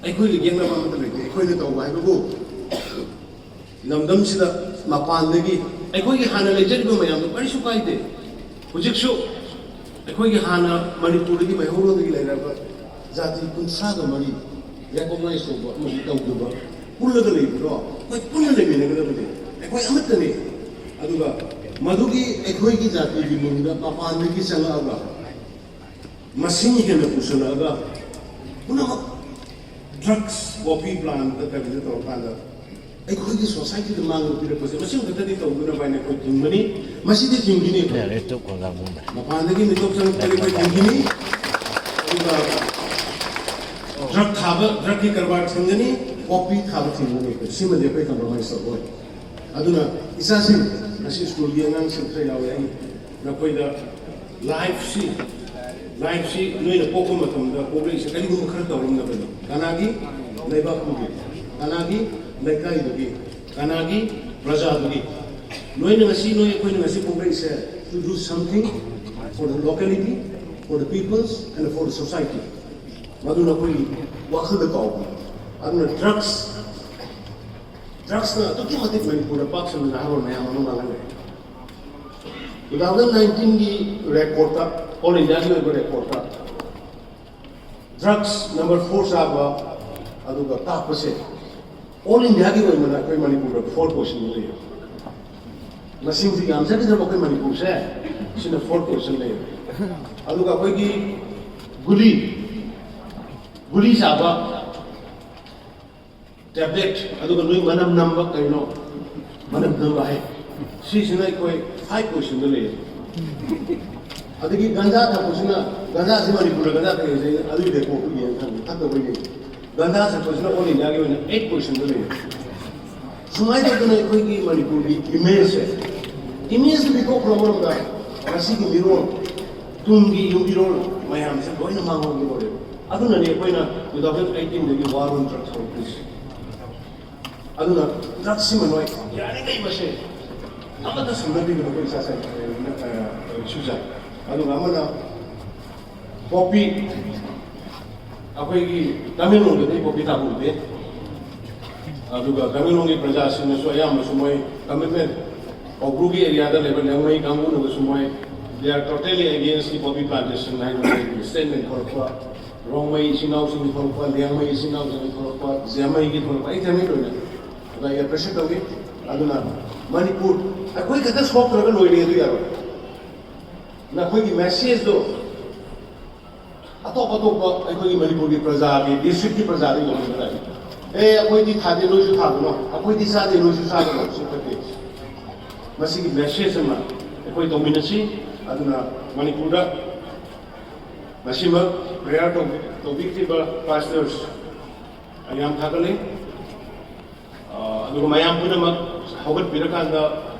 ꯑꯩꯈꯣꯏꯒ ꯌꯦꯡꯅꯕ ꯑꯃꯠꯇ ꯂꯩꯇꯦ꯫ ꯑꯩꯈꯣꯏꯅ ꯇꯧꯕ ꯍꯥꯏꯕꯕꯨ ꯂꯝꯗꯝꯁꯤꯗ ꯃꯄꯥꯟꯗꯒꯤ ꯑꯩꯈꯣꯏꯒꯤ ꯍꯥꯟꯅ ꯂꯩꯖꯔꯤꯕ ꯃꯌꯥꯝꯗꯣ ꯀꯔꯤꯁꯨ ꯀꯥꯏꯗꯦ꯫ ꯍꯧꯖꯤꯛꯁꯨ ꯑꯩꯈꯣꯏꯒꯤ ꯍꯥꯟꯅ ꯃꯅꯤꯄꯨꯔꯗꯒꯤ ꯃꯩꯍꯧꯔꯣꯟꯗꯒꯤ ꯂꯩꯔꯕ ꯖꯥꯇꯤ ꯀꯨꯟꯊ꯭ꯔꯥꯒ ꯃꯔꯤ ꯔꯦꯀꯣꯛꯅꯥꯏꯁ ꯇꯧꯕ ꯑꯃꯗꯤ ꯇꯧꯗꯕ ꯄꯨꯜꯂꯒ ꯂꯩꯕꯗꯣ ꯑꯩꯈꯣꯏ ꯄꯨꯟꯅ ꯂꯩꯃꯤꯟꯅꯒꯗꯕꯅꯤ꯫ ꯑꯩꯈꯣꯏ ꯑꯃꯠꯇꯅꯤ꯫ ꯑꯗꯨꯒ ꯃꯗꯨꯒꯤ ꯑꯩꯈꯣꯏꯒꯤ ꯖꯥꯇꯤꯒꯤ ꯃꯤꯡꯗ ꯃꯄꯥꯟꯗꯒꯤ ꯆꯪꯂꯛꯑꯒ ꯃꯁꯤꯡ ꯍꯦꯟꯅ ꯄꯨꯁꯜꯂꯛꯑꯒ ꯄꯨꯝꯅꯃꯛ ꯗ꯭ꯔꯛꯁ, ꯄꯣꯄꯤ ꯄ꯭ꯂꯥꯟꯇ ꯀꯔꯤꯗ ꯇꯧꯔꯀꯥꯟꯗ ꯑꯩꯈꯣꯏꯒꯤ ꯁꯣꯁꯥꯏꯇꯤꯗ ꯃꯥꯡꯕ ꯄꯤꯔꯛꯄꯁꯦ ꯃꯁꯤꯃ ꯈꯛꯇꯗꯤ ꯇꯧꯗꯅꯕ ꯍꯥꯏꯅ ꯑꯩꯈꯣꯏ ꯊꯤꯡꯕꯅꯤ꯫ ꯃꯁꯤꯗꯤ ꯊꯤꯡꯈꯤꯅꯤ꯫ ꯌꯥꯔꯦ, ꯇꯣꯛꯈ꯭ꯔꯣ, ꯂꯥꯡꯃꯟꯗ꯭ꯔꯦ꯫ ꯃꯄꯥꯟꯗꯒꯤ ꯃꯤꯇꯣꯞ ꯆꯪꯂꯛꯄꯗꯤ ꯑꯩꯈꯣꯏ ꯊꯤꯡꯈꯤꯅꯤ꯫ ꯑꯗꯨꯒ ꯗ꯭ꯔꯛ ꯊꯥꯕ, ꯗ꯭ꯔꯛꯀꯤ ꯀꯔꯕꯥꯔ ꯊꯤꯡꯒꯅꯤ, ꯄꯣꯄꯤ ꯊꯥꯕ ꯊꯤꯡꯒꯅꯤ꯫ ꯁꯤꯃꯗꯤ ꯑꯩꯈꯣꯏ ꯀꯝꯄ꯭ꯔꯣꯃꯥꯏꯁ ꯇꯧꯔꯣꯏ꯫ ꯑꯗꯨꯅ ꯏꯆꯥꯁꯤꯡ, ꯉꯁꯤ ꯁ꯭ꯀꯨꯜꯒꯤ ꯑꯉꯥꯡꯁꯤꯡ ꯈꯔ ꯌꯥꯎꯋꯦ, ꯑꯩ ꯅꯈꯣꯏꯗ ꯂꯥꯏꯐꯁꯤ, ꯂꯥꯏꯐꯁꯤ ꯅꯣꯏꯅ ꯄꯣꯛꯄ ꯃꯇꯝꯗ ꯄꯣꯛꯂꯛꯏꯁꯦ ꯀꯔꯤꯒꯨꯝꯕ ꯈꯔ ꯇꯧꯔꯝꯅꯕꯅꯤ꯫ ꯀꯅꯥꯒꯤ? ꯂꯩꯕꯥꯛꯇꯨꯒꯤ꯫ ꯀꯅꯥꯒꯤ? ꯂꯩꯀꯥꯏꯗꯨꯒꯤ꯫ ꯀꯅꯥꯒꯤ? ꯄ꯭ꯔꯖꯥꯗꯨꯒꯤ꯫ ꯅꯣꯏꯅ ꯉꯁꯤ, ꯅꯣꯏ, ꯑꯩꯈꯣꯏꯅ ꯉꯁꯤ ꯄꯣꯛꯂꯛꯏꯁꯦ to do something for the locality, for the peoples and for the society꯫ ꯃꯗꯨꯅ ꯑꯩꯈꯣꯏꯒꯤ ꯋꯥꯈꯜꯗ ꯀꯥꯎꯕ꯫ ꯑꯗꯨꯅ ꯗ꯭ꯔꯛꯁ, ꯗ꯭ꯔꯛꯁꯅ ꯑꯗꯨꯛꯀꯤ ꯃꯇꯤꯛ ꯃꯅꯤꯄꯨꯔꯗ ꯄꯥꯛ ꯁꯟꯅ ꯅꯍꯥꯔꯣꯜ ꯃꯌꯥꯝ ꯑꯃ ꯃꯥꯡꯍꯜꯂꯦ꯫ Two thousand nineteenꯒꯤ ꯔꯦꯀꯣꯔꯠꯇ, ꯑꯣꯜ ꯏꯟꯗꯤꯌꯥꯒꯤ ꯑꯣꯏꯕ ꯔꯦꯀꯣꯔꯠꯇ ꯗ꯭ꯔꯛꯁ ꯅꯝꯕꯔ ꯐꯣꯔ ꯆꯥꯕ ꯑꯗꯨꯒ ꯀꯥꯞꯄꯁꯦ ꯑꯣꯜ ꯏꯟꯗꯤꯌꯥꯒꯤ ꯑꯣꯏꯅ ꯑꯩꯈꯣꯏ ꯃꯅꯤꯄꯨꯔꯗ ꯐꯣꯔ ꯄꯣꯖꯤꯁꯟꯗ ꯂꯩꯌꯦ꯫ ꯃꯁꯤꯡꯁꯤ ꯌꯥꯝꯖꯈꯤꯗ꯭ꯔꯕ ꯑꯩꯈꯣꯏ ꯃꯅꯤꯄꯨꯔꯁꯦ, ꯁꯤꯅ ꯐꯣꯔ ꯄꯣꯖꯤꯁꯟ ꯂꯩꯌꯦ꯫ ꯑꯗꯨꯒ ꯑꯩꯈꯣꯏꯒꯤ ꯒꯨꯂꯤ, ꯒꯨꯂꯤ ꯆꯥꯕ ꯇꯦꯕ꯭ꯂꯦꯠ, ꯑꯗꯨꯒ ꯅꯣꯏ ꯃꯅꯝ ꯅꯝꯕ ꯀꯩꯅꯣ, ꯃꯅꯝ ꯅꯝꯕ ꯍꯥꯏ, ꯁꯤꯁꯤꯅ ꯑꯩꯈꯣꯏ ꯐꯥꯏꯚ ꯄꯣꯖꯤꯁꯟꯗ ꯂꯩꯌꯦ꯫ ꯑꯗꯒꯤ ꯒꯟꯖꯥ ꯊꯛꯄꯁꯤꯅ, ꯒꯟꯖꯥꯁꯤ ꯃꯅꯤꯄꯨꯔꯗ ꯒꯟꯖꯥ ꯊꯛꯏꯁꯦ ꯑꯗꯨꯒꯤ ꯔꯦꯀꯣꯔꯠꯇꯨ ꯌꯦꯡꯉ ꯈꯪꯉꯤ, ꯊꯛꯇꯕꯩ ꯂꯩ꯫ ꯒꯟꯖꯥ ꯊꯛꯄꯁꯤꯅ ꯑꯣꯜ ꯏꯟꯗꯤꯌꯥꯒꯤ ꯑꯣꯏꯅ ꯑꯩꯠ ꯄꯣꯖꯤꯁꯟꯗ ꯂꯩꯔꯦ꯫ ꯁꯨꯃꯥꯏꯅ ꯇꯧꯗꯅ ꯑꯩꯈꯣꯏꯒꯤ ꯃꯅꯤꯄꯨꯔꯒꯤ ꯏꯃꯦꯖꯁꯦ, ꯏꯃꯦꯖꯇꯨꯗꯤ ꯇꯣꯛꯈ꯭ꯔ ꯃꯔꯝꯗ ꯉꯁꯤꯒꯤ ꯃꯤꯔꯣꯜ, ꯇꯨꯡꯒꯤ ꯌꯨꯝꯕꯤꯔꯣꯜ ꯃꯌꯥꯝꯁꯦ ꯂꯣꯏꯅ ꯃꯥꯡꯍꯧꯒꯗꯧꯔꯦꯕ꯫ ꯑꯗꯨꯅꯅꯦ ꯑꯩꯈꯣꯏꯅ ꯇꯨ ꯊꯥꯎꯖꯟ ꯑꯩꯠꯇꯤꯟꯗꯒꯤ ꯋꯥꯔ ꯑꯣꯟ ꯗ꯭ꯔꯛꯁ ꯍꯧꯔꯛꯇꯣꯏꯁꯦ꯫ ꯑꯗꯨꯅ ꯗ꯭ꯔꯛꯁꯤꯃ ꯅꯣꯏ ꯌꯥꯔꯤꯉꯩ ꯃꯁꯦ ꯑꯃꯠꯇ ꯁꯝꯅꯕꯤꯒꯅꯨ꯫ ꯑꯩꯈꯣꯏ ꯏꯁꯥ ꯏꯁꯥꯒꯤ ꯏꯁꯨꯁꯦ꯫ ꯑꯗꯨꯒ ꯑꯃꯅ ꯄꯣꯄꯤ, ꯑꯩꯈꯣꯏꯒꯤ ꯇꯃꯦꯡꯂꯣꯡꯗꯗꯤ ꯄꯣꯄꯤ ꯊꯥꯕ ꯎꯗꯦ꯫ ꯑꯗꯨꯒ ꯇꯃꯦꯡꯂꯣꯡꯒꯤ ꯄ꯭ꯔꯖꯥꯁꯤꯡꯅꯁꯨ ꯑꯌꯥꯝꯕꯁꯨ ꯃꯣꯏ ꯀꯃꯤꯠꯃꯦꯟ, ꯀꯧꯕ꯭ꯔꯨꯒꯤ ꯑꯦꯔꯤꯌꯥꯗ ꯂꯩꯕ ꯂꯤꯌꯥꯡꯃꯩ ꯀꯥꯡꯕꯨꯅꯒꯁꯨ ꯃꯣꯏ they are totally against the poppy plantation ꯍꯥꯏꯅ ꯃꯣꯏꯒꯤ ꯁ꯭ꯇꯦꯠꯃꯦꯟ ꯊꯣꯛꯂꯛꯄ, ꯔꯣꯡꯃꯩ ꯏꯆꯤꯟ ꯏꯅꯥꯎꯁꯤꯡꯒꯤ ꯊꯣꯛꯂꯛꯄ, ꯂꯤꯌꯥꯡꯃꯩ ꯏꯆꯤꯟ ꯏꯅꯥꯎꯁꯤꯡꯒꯤ ꯊꯣꯛꯂꯛꯄ, ꯖꯦꯃꯩꯒꯤ ꯊꯣꯛꯂꯛꯄ, ꯑꯩ ꯊꯦꯡꯅꯩ ꯂꯣꯏꯅ꯫ ꯑꯗ ꯑꯩ ꯑꯦꯄ꯭ꯔꯤꯁꯤꯌꯦꯠ ꯇꯧꯏ꯫ ꯑꯗꯨꯅ ꯃꯅꯤꯄꯨꯔ ꯑꯩꯈꯣꯏ ꯈꯛꯇ ꯁꯣꯛꯇ꯭ꯔꯒ ꯂꯣꯏꯔꯦ ꯑꯗꯨ ꯌꯥꯔꯣꯏ꯫ ꯅꯈꯣꯏꯒꯤ ꯃꯦꯁꯦꯖꯇꯣ ꯑꯇꯣꯞ ꯑꯇꯣꯞꯄ ꯑꯩꯈꯣꯏꯒꯤ ꯃꯅꯤꯄꯨꯔꯒꯤ ꯄ꯭ꯔꯖꯥꯒꯤ, ꯗꯤꯁꯇ꯭ꯔꯤꯛꯀꯤ ꯄ꯭ꯔꯖꯥꯗ ꯌꯧꯍꯟꯕ ꯇꯥꯏ꯫ ꯑꯦ, ꯑꯩꯈꯣꯏꯗꯤ ꯊꯥꯗꯦ, ꯅꯣꯏꯁꯨ ꯊꯥꯒꯅꯣ, ꯑꯩꯈꯣꯏꯗꯤ ꯆꯥꯗꯦ, ꯅꯣꯏꯁꯨ ꯆꯥꯒꯅꯣ, ꯁꯤ ꯐꯠꯇꯦ꯫ ꯃꯁꯤꯒꯤ ꯃꯦꯁꯦꯖ ꯑꯃ ꯑꯩꯈꯣꯏ ꯇꯧꯃꯤꯟꯅꯁꯤ꯫ ꯑꯗꯨꯅ ꯃꯅꯤꯄꯨꯔꯗ ꯉꯁꯤꯃꯛ ꯄ꯭ꯔꯦꯌꯔ ꯇꯧꯕꯤ-, ꯇꯧꯕꯤꯈꯤꯕ ꯄꯥꯁꯇꯔꯁ ꯑꯩ ꯌꯥꯝ ꯊꯥꯒꯠꯂꯤ꯫ ꯑ, ꯑꯗꯨꯒ ꯃꯌꯥꯝ ꯄꯨꯝꯅꯃꯛ ꯍꯧꯒꯠꯄꯤꯔꯀꯥꯟꯗ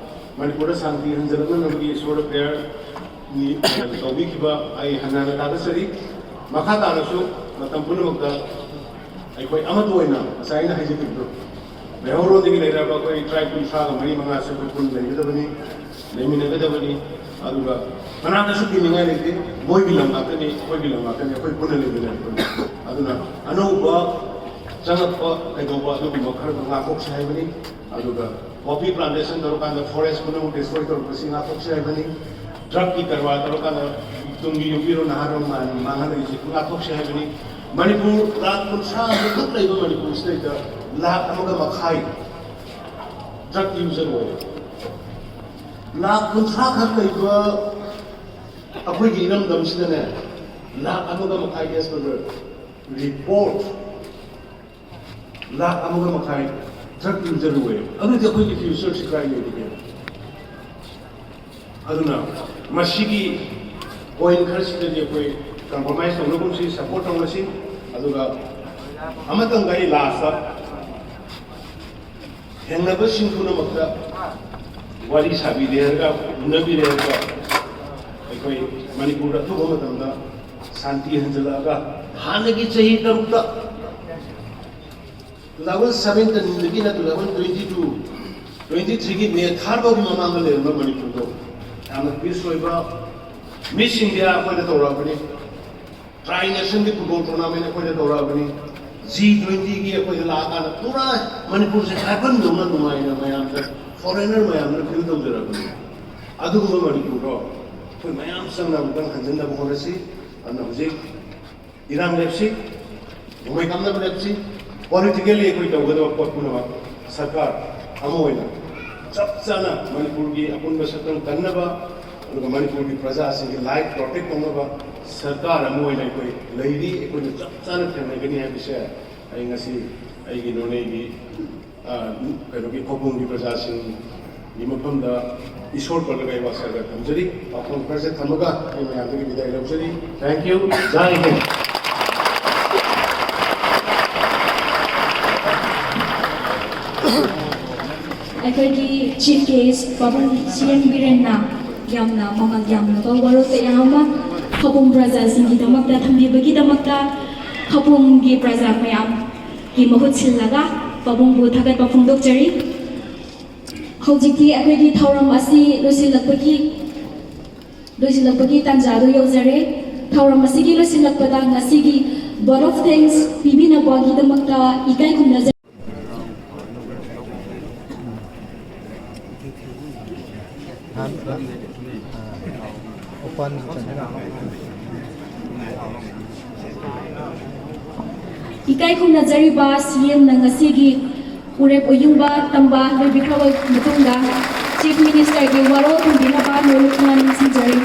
ꯃꯅꯤꯄꯨꯔꯗ ꯁꯥꯟꯇꯤ ꯍꯟꯖꯤꯜꯂꯛꯅꯅꯕꯒꯤ ꯏꯁꯣꯔꯗ ꯄ꯭ꯔꯦꯌꯔ ꯅꯤ-, ꯇꯧꯕꯤꯈꯤꯕ ꯑꯩ ꯍꯟꯅ ꯍꯟꯅ ꯊꯥꯒꯠꯆꯔꯤ꯫ ꯃꯈꯥ ꯇꯥꯅꯁꯨ ꯃꯇꯝ ꯄꯨꯝꯅꯃꯛꯇ ꯑꯩꯈꯣꯏ ꯑꯃꯠꯇ ꯑꯣꯏꯅ, ꯉꯁꯥꯏ ꯑꯩꯅ ꯍꯥꯏꯖꯈꯤꯕꯗꯣ, ꯃꯩꯍꯧꯔꯣꯟꯗꯒꯤ ꯂꯩꯔꯕ ꯑꯩꯈꯣꯏ ꯇ꯭ꯔꯥꯏꯕ ꯀꯨꯟꯊ꯭ꯔꯥꯒ ꯃꯔꯤ ꯃꯉꯥꯁꯦ ꯑꯩꯈꯣꯏ ꯄꯨꯟꯅ ꯂꯩꯒꯗꯕꯅꯤ, ꯂꯩꯃꯤꯟꯅꯒꯗꯕꯅꯤ꯫ ꯑꯗꯨꯒ ꯀꯅꯥꯗꯁꯨ ꯀꯤꯅꯤꯡꯉꯥꯏ ꯂꯩꯇꯦ, ꯃꯣꯏꯒꯤ ꯂꯝ ꯉꯥꯛꯇꯅꯤ, ꯑꯩꯈꯣꯏꯒꯤ ꯂꯝ ꯉꯥꯛꯇꯅꯤ, ꯑꯩꯈꯣꯏ ꯄꯨꯟꯅ ꯂꯩꯃꯤꯟꯅꯒꯗꯕꯅꯤ꯫ ꯑꯗꯨꯅ ꯑꯅꯧꯕ ꯆꯪꯉꯛꯄ ꯀꯩꯗꯧꯕ ꯑꯗꯨꯒꯨꯝꯕ ꯈꯔꯗꯣ ꯉꯥꯛꯊꯣꯛꯁꯤ ꯍꯥꯏꯕꯅꯤ꯫ ꯑꯗꯨꯒ ꯄꯣꯄꯤ ꯄ꯭ꯂꯥꯟꯇꯦꯁꯟ ꯇꯧꯔꯀꯥꯟꯗ ꯐꯣꯔꯦꯁ ꯄꯨꯝꯅꯃꯛ ꯗꯤꯁꯇ꯭ꯔꯣꯏ ꯇꯧꯔꯛꯄꯁꯤ ꯉꯥꯛꯊꯣꯛꯁꯤ ꯍꯥꯏꯕꯅꯤ꯫ ꯗ꯭ꯔꯒꯀꯤ ꯀꯔꯕꯥꯔ ꯇꯧꯔꯀꯥꯟꯗ ꯇꯨꯡꯒꯤ ꯌꯨꯝꯕꯤꯔꯣ ꯅꯍꯥꯔꯣꯜ ꯃꯥꯡ-, ꯃꯥꯡꯍꯜꯂꯛꯏꯁꯤ ꯉꯥꯛꯊꯣꯛꯁꯤ ꯍꯥꯏꯕꯅꯤ꯫ ꯃꯅꯤꯄꯨꯔ ꯂꯥꯈ ꯀꯨꯟꯊ꯭ꯔꯥ ꯃꯨꯛ ꯂꯩꯕ ꯃꯅꯤꯄꯨꯔꯁꯤꯗꯩꯗ ꯂꯥꯈ ꯑꯃꯒ ꯃꯈꯥꯏ ꯗ꯭ꯔꯒ ꯌꯨꯖꯔ ꯑꯣꯏꯔꯦ꯫ ꯂꯥꯈ ꯀꯨꯟꯊ꯭ꯔꯥ ꯈꯛ ꯂꯩꯕ ꯑꯩꯈꯣꯏꯒꯤ ꯏꯔꯝꯗꯝꯁꯤꯗꯅꯦ, ꯂꯥꯈ ꯑꯃꯒ ꯃꯈꯥꯏ, as per the report, lakh ꯑꯃꯒ ꯃꯈꯥꯏ ꯗ꯭ꯔꯒ ꯌꯨꯖꯔ ꯑꯣꯏꯌꯦ꯫ ꯑꯗꯨꯗꯤ ꯑꯩꯈꯣꯏꯒꯤ ꯐ꯭ꯌꯨꯆꯔꯁꯤ ꯀꯥꯏ ꯂꯩꯔꯤꯒꯦ? ꯑꯗꯨꯅ ꯃꯁꯤꯒꯤ ꯄꯣꯏꯟ ꯈꯔꯁꯤꯗꯗꯤ ꯑꯩꯈꯣꯏ ꯀꯝꯄ꯭ꯔꯣꯃꯥꯏꯁ ꯇꯧꯅꯒꯨꯝꯁꯤ, ꯁꯄꯣꯔꯠ ꯇꯧꯅꯁꯤ꯫ ꯑꯗꯨꯒ ꯑꯃꯇꯪꯒ ꯑꯩ ꯂꯥꯁꯇ ꯊꯦꯡꯅꯕꯁꯤꯡ ꯄꯨꯝꯅꯃꯛꯇ ꯋꯥꯔꯤ ꯁꯥꯕꯤꯔꯦ ꯍꯥꯏꯔꯒ, ꯎꯅꯕꯤꯔꯦ ꯍꯥꯏꯔꯒ, ꯑꯩꯈꯣꯏ ꯃꯅꯤꯄꯨꯔꯗ ꯑꯊꯨꯕ ꯃꯇꯝꯗ ꯁꯥꯟꯇꯤ ꯍꯟꯖꯤꯜꯂꯛꯑꯒ ꯍꯥꯟꯅꯒꯤ ꯆꯍꯤ ꯇꯔꯨꯛꯇ two thousand seventeen ꯗꯒꯤꯅ two thousand twenty two, twenty three ꯒꯤ ꯃꯦ ꯊꯥꯔ ꯐꯥꯎꯒꯤ ꯃꯃꯥꯡꯗ ꯂꯩꯔꯝꯕ ꯃꯅꯤꯄꯨꯔꯗꯣ ꯌꯥꯝꯅ ꯄꯤꯁ ꯑꯣꯏꯕ, ꯃꯤꯁ ꯏꯟꯗꯤꯌꯥ ꯑꯩꯈꯣꯏꯅ ꯇꯧꯔꯛꯑꯕꯅꯤ, ꯇ꯭ꯔꯥꯏ ꯅꯦꯁꯟꯒꯤ ꯐꯨꯠꯕꯣꯜ ꯇꯣꯔꯅꯥꯃꯦꯟ ꯑꯩꯈꯣꯏꯅ ꯇꯧꯔꯛꯑꯕꯅꯤ, ꯖꯤ ꯇ꯭ꯋꯦꯟꯇꯤꯒꯤ ꯑꯩꯈꯣꯏꯗ ꯂꯥꯛꯑꯀꯥꯟꯗ ꯄꯨꯔꯥ ꯃꯅꯤꯄꯨꯔꯁꯦ ꯍꯥꯏꯐꯝꯗꯧꯅ ꯅꯨꯡꯉꯥꯏꯅ ꯃꯌꯥꯝꯗ ꯐꯣꯔꯦꯅꯔ ꯃꯌꯥꯝꯗ ꯐꯤꯜ ꯇꯧꯖꯔꯛꯑꯕꯅꯤ꯫ ꯑꯗꯨꯒꯨꯝꯕ ꯃꯅꯤꯄꯨꯔꯗꯣ ꯑꯩꯈꯣꯏ ꯃꯌꯥꯝ ꯆꯪꯅ ꯑꯃꯨꯛꯇꯪ ꯍꯟꯖꯤꯟꯅꯕ ꯍꯣꯠꯅꯁꯤ꯫ ꯑꯗꯨꯅ ꯍꯧꯖꯤꯛ ꯏꯔꯥꯡ ꯂꯦꯞꯁꯤ, ꯅꯣꯡꯃꯩ ꯀꯥꯞꯅꯕ ꯂꯦꯞꯁꯤ, ꯄꯣꯂꯤꯇꯤꯀꯦꯜꯂꯤ ꯑꯩꯈꯣꯏ ꯇꯧꯒꯗꯕ ꯄꯣꯠ ꯄꯨꯝꯅꯃꯛ ꯁꯔꯀꯥꯔ ꯑꯃ ꯑꯣꯏꯅ ꯆꯞ ꯆꯥꯅ ꯃꯅꯤꯄꯨꯔꯒꯤ ꯑꯄꯨꯟꯕ ꯁꯛꯇꯝ ꯀꯟꯅꯕ, ꯑꯗꯨꯒ ꯃꯅꯤꯄꯨꯔꯒꯤ ꯄ꯭ꯔꯖꯥꯁꯤꯡꯒꯤ ꯂꯥꯏꯐ ꯄ꯭ꯔꯣꯇꯦꯛ ꯇꯧꯅꯕ ꯁꯔꯀꯥꯔ ꯑꯃ ꯑꯣꯏꯅ ꯑꯩꯈꯣꯏ ꯂꯩꯔꯤ, ꯑꯩꯈꯣꯏꯅ ꯆꯞ ꯆꯥꯅ ꯊꯦꯡꯅꯒꯅꯤ ꯍꯥꯏꯕꯁꯦ ꯑꯩ ꯉꯁꯤ ꯑꯩꯒꯤ ꯅꯣꯅꯦꯒꯤ, ꯑ, ꯀꯩꯅꯣꯒꯤ ꯈꯧꯄꯨꯝꯒꯤ ꯄ꯭ꯔꯖꯥꯁꯤꯡꯒꯤ ꯃꯐꯝꯗ ꯏꯁꯣꯔ ꯄꯜꯂꯒ ꯑꯩ ꯋꯥꯁꯛꯑꯒ ꯊꯝꯖꯔꯤ꯫ ꯄꯥꯎꯈꯨꯝ ꯈꯔꯁꯦ ꯊꯝꯃꯒ ꯑꯩ ꯃꯌꯥꯝꯗꯒꯤ ꯕꯤꯗꯥꯏ ꯂꯧꯖꯔꯤ꯫ Thank you. ꯖꯥꯏ ꯍꯤꯟꯗ꯫ ꯑꯩꯈꯣꯏꯒꯤ ꯆꯤꯐ ꯒꯦꯁ ꯄꯥꯕꯨꯡ ꯁꯤ ꯑꯦꯝ ꯕꯤꯔꯦꯟꯅ ꯌꯥꯝꯅ ꯃꯃꯜ ꯌꯥꯝꯂꯕ ꯋꯥꯔꯣꯜ ꯀꯌꯥ ꯑꯃ ꯈꯧꯄꯨꯝ ꯄ꯭ꯔꯖꯥꯁꯤꯡꯒꯤꯗꯃꯛꯇ ꯊꯝꯕꯤꯕꯒꯤꯗꯃꯛꯇ ꯈꯧꯄꯨꯝꯒꯤ ꯄ꯭ꯔꯖꯥ ꯃꯌꯥꯝꯒꯤ ꯃꯍꯨꯠ ꯁꯤꯜꯂꯒ ꯄꯥꯕꯨꯡꯕꯨ ꯊꯥꯒꯠꯄ ꯐꯣꯡꯗꯣꯛꯆꯔꯤ꯫ ꯍꯧꯖꯤꯛꯇꯤ ꯑꯩꯈꯣꯏꯒꯤ ꯊꯧꯔꯝ ꯑꯁꯤ ꯂꯣꯏꯁꯤꯜꯂꯛꯄꯒꯤ, ꯂꯣꯏꯁꯤꯜꯂꯛꯄꯒꯤ ꯇꯥꯟꯖꯥꯗꯨ ꯌꯧꯖꯔꯦ꯫ ꯊꯧꯔꯝ ꯑꯁꯤꯒꯤ ꯂꯣꯏꯁꯤꯜꯂꯛꯄꯗ ꯉꯁꯤꯒꯤ vote of thanks ꯄꯤꯕꯤꯅꯕꯒꯤꯗꯃꯛꯇ ꯏꯀꯥꯏ ꯈꯨꯝꯅꯖꯔꯤ꯫ ꯏꯀꯥꯏ ꯈꯨꯝꯅꯖꯔꯤꯕ ꯁꯤ ꯑꯦꯝꯅ ꯉꯁꯤꯒꯤ ꯎꯔꯦꯞ ꯑꯣꯏꯌꯨꯡꯕ ꯇꯝꯕ ꯂꯣꯏꯕꯤꯈ꯭ꯔꯕ ꯃꯇꯨꯡꯗ ꯆꯤꯐ ꯃꯤꯅꯤꯁꯇꯔꯒꯤ ꯋꯥꯔꯣꯜ ꯊꯝꯕꯤꯅꯕ ꯅꯣꯂꯨꯛꯅ ꯅꯤꯡꯁꯤꯡꯖꯔꯤ꯫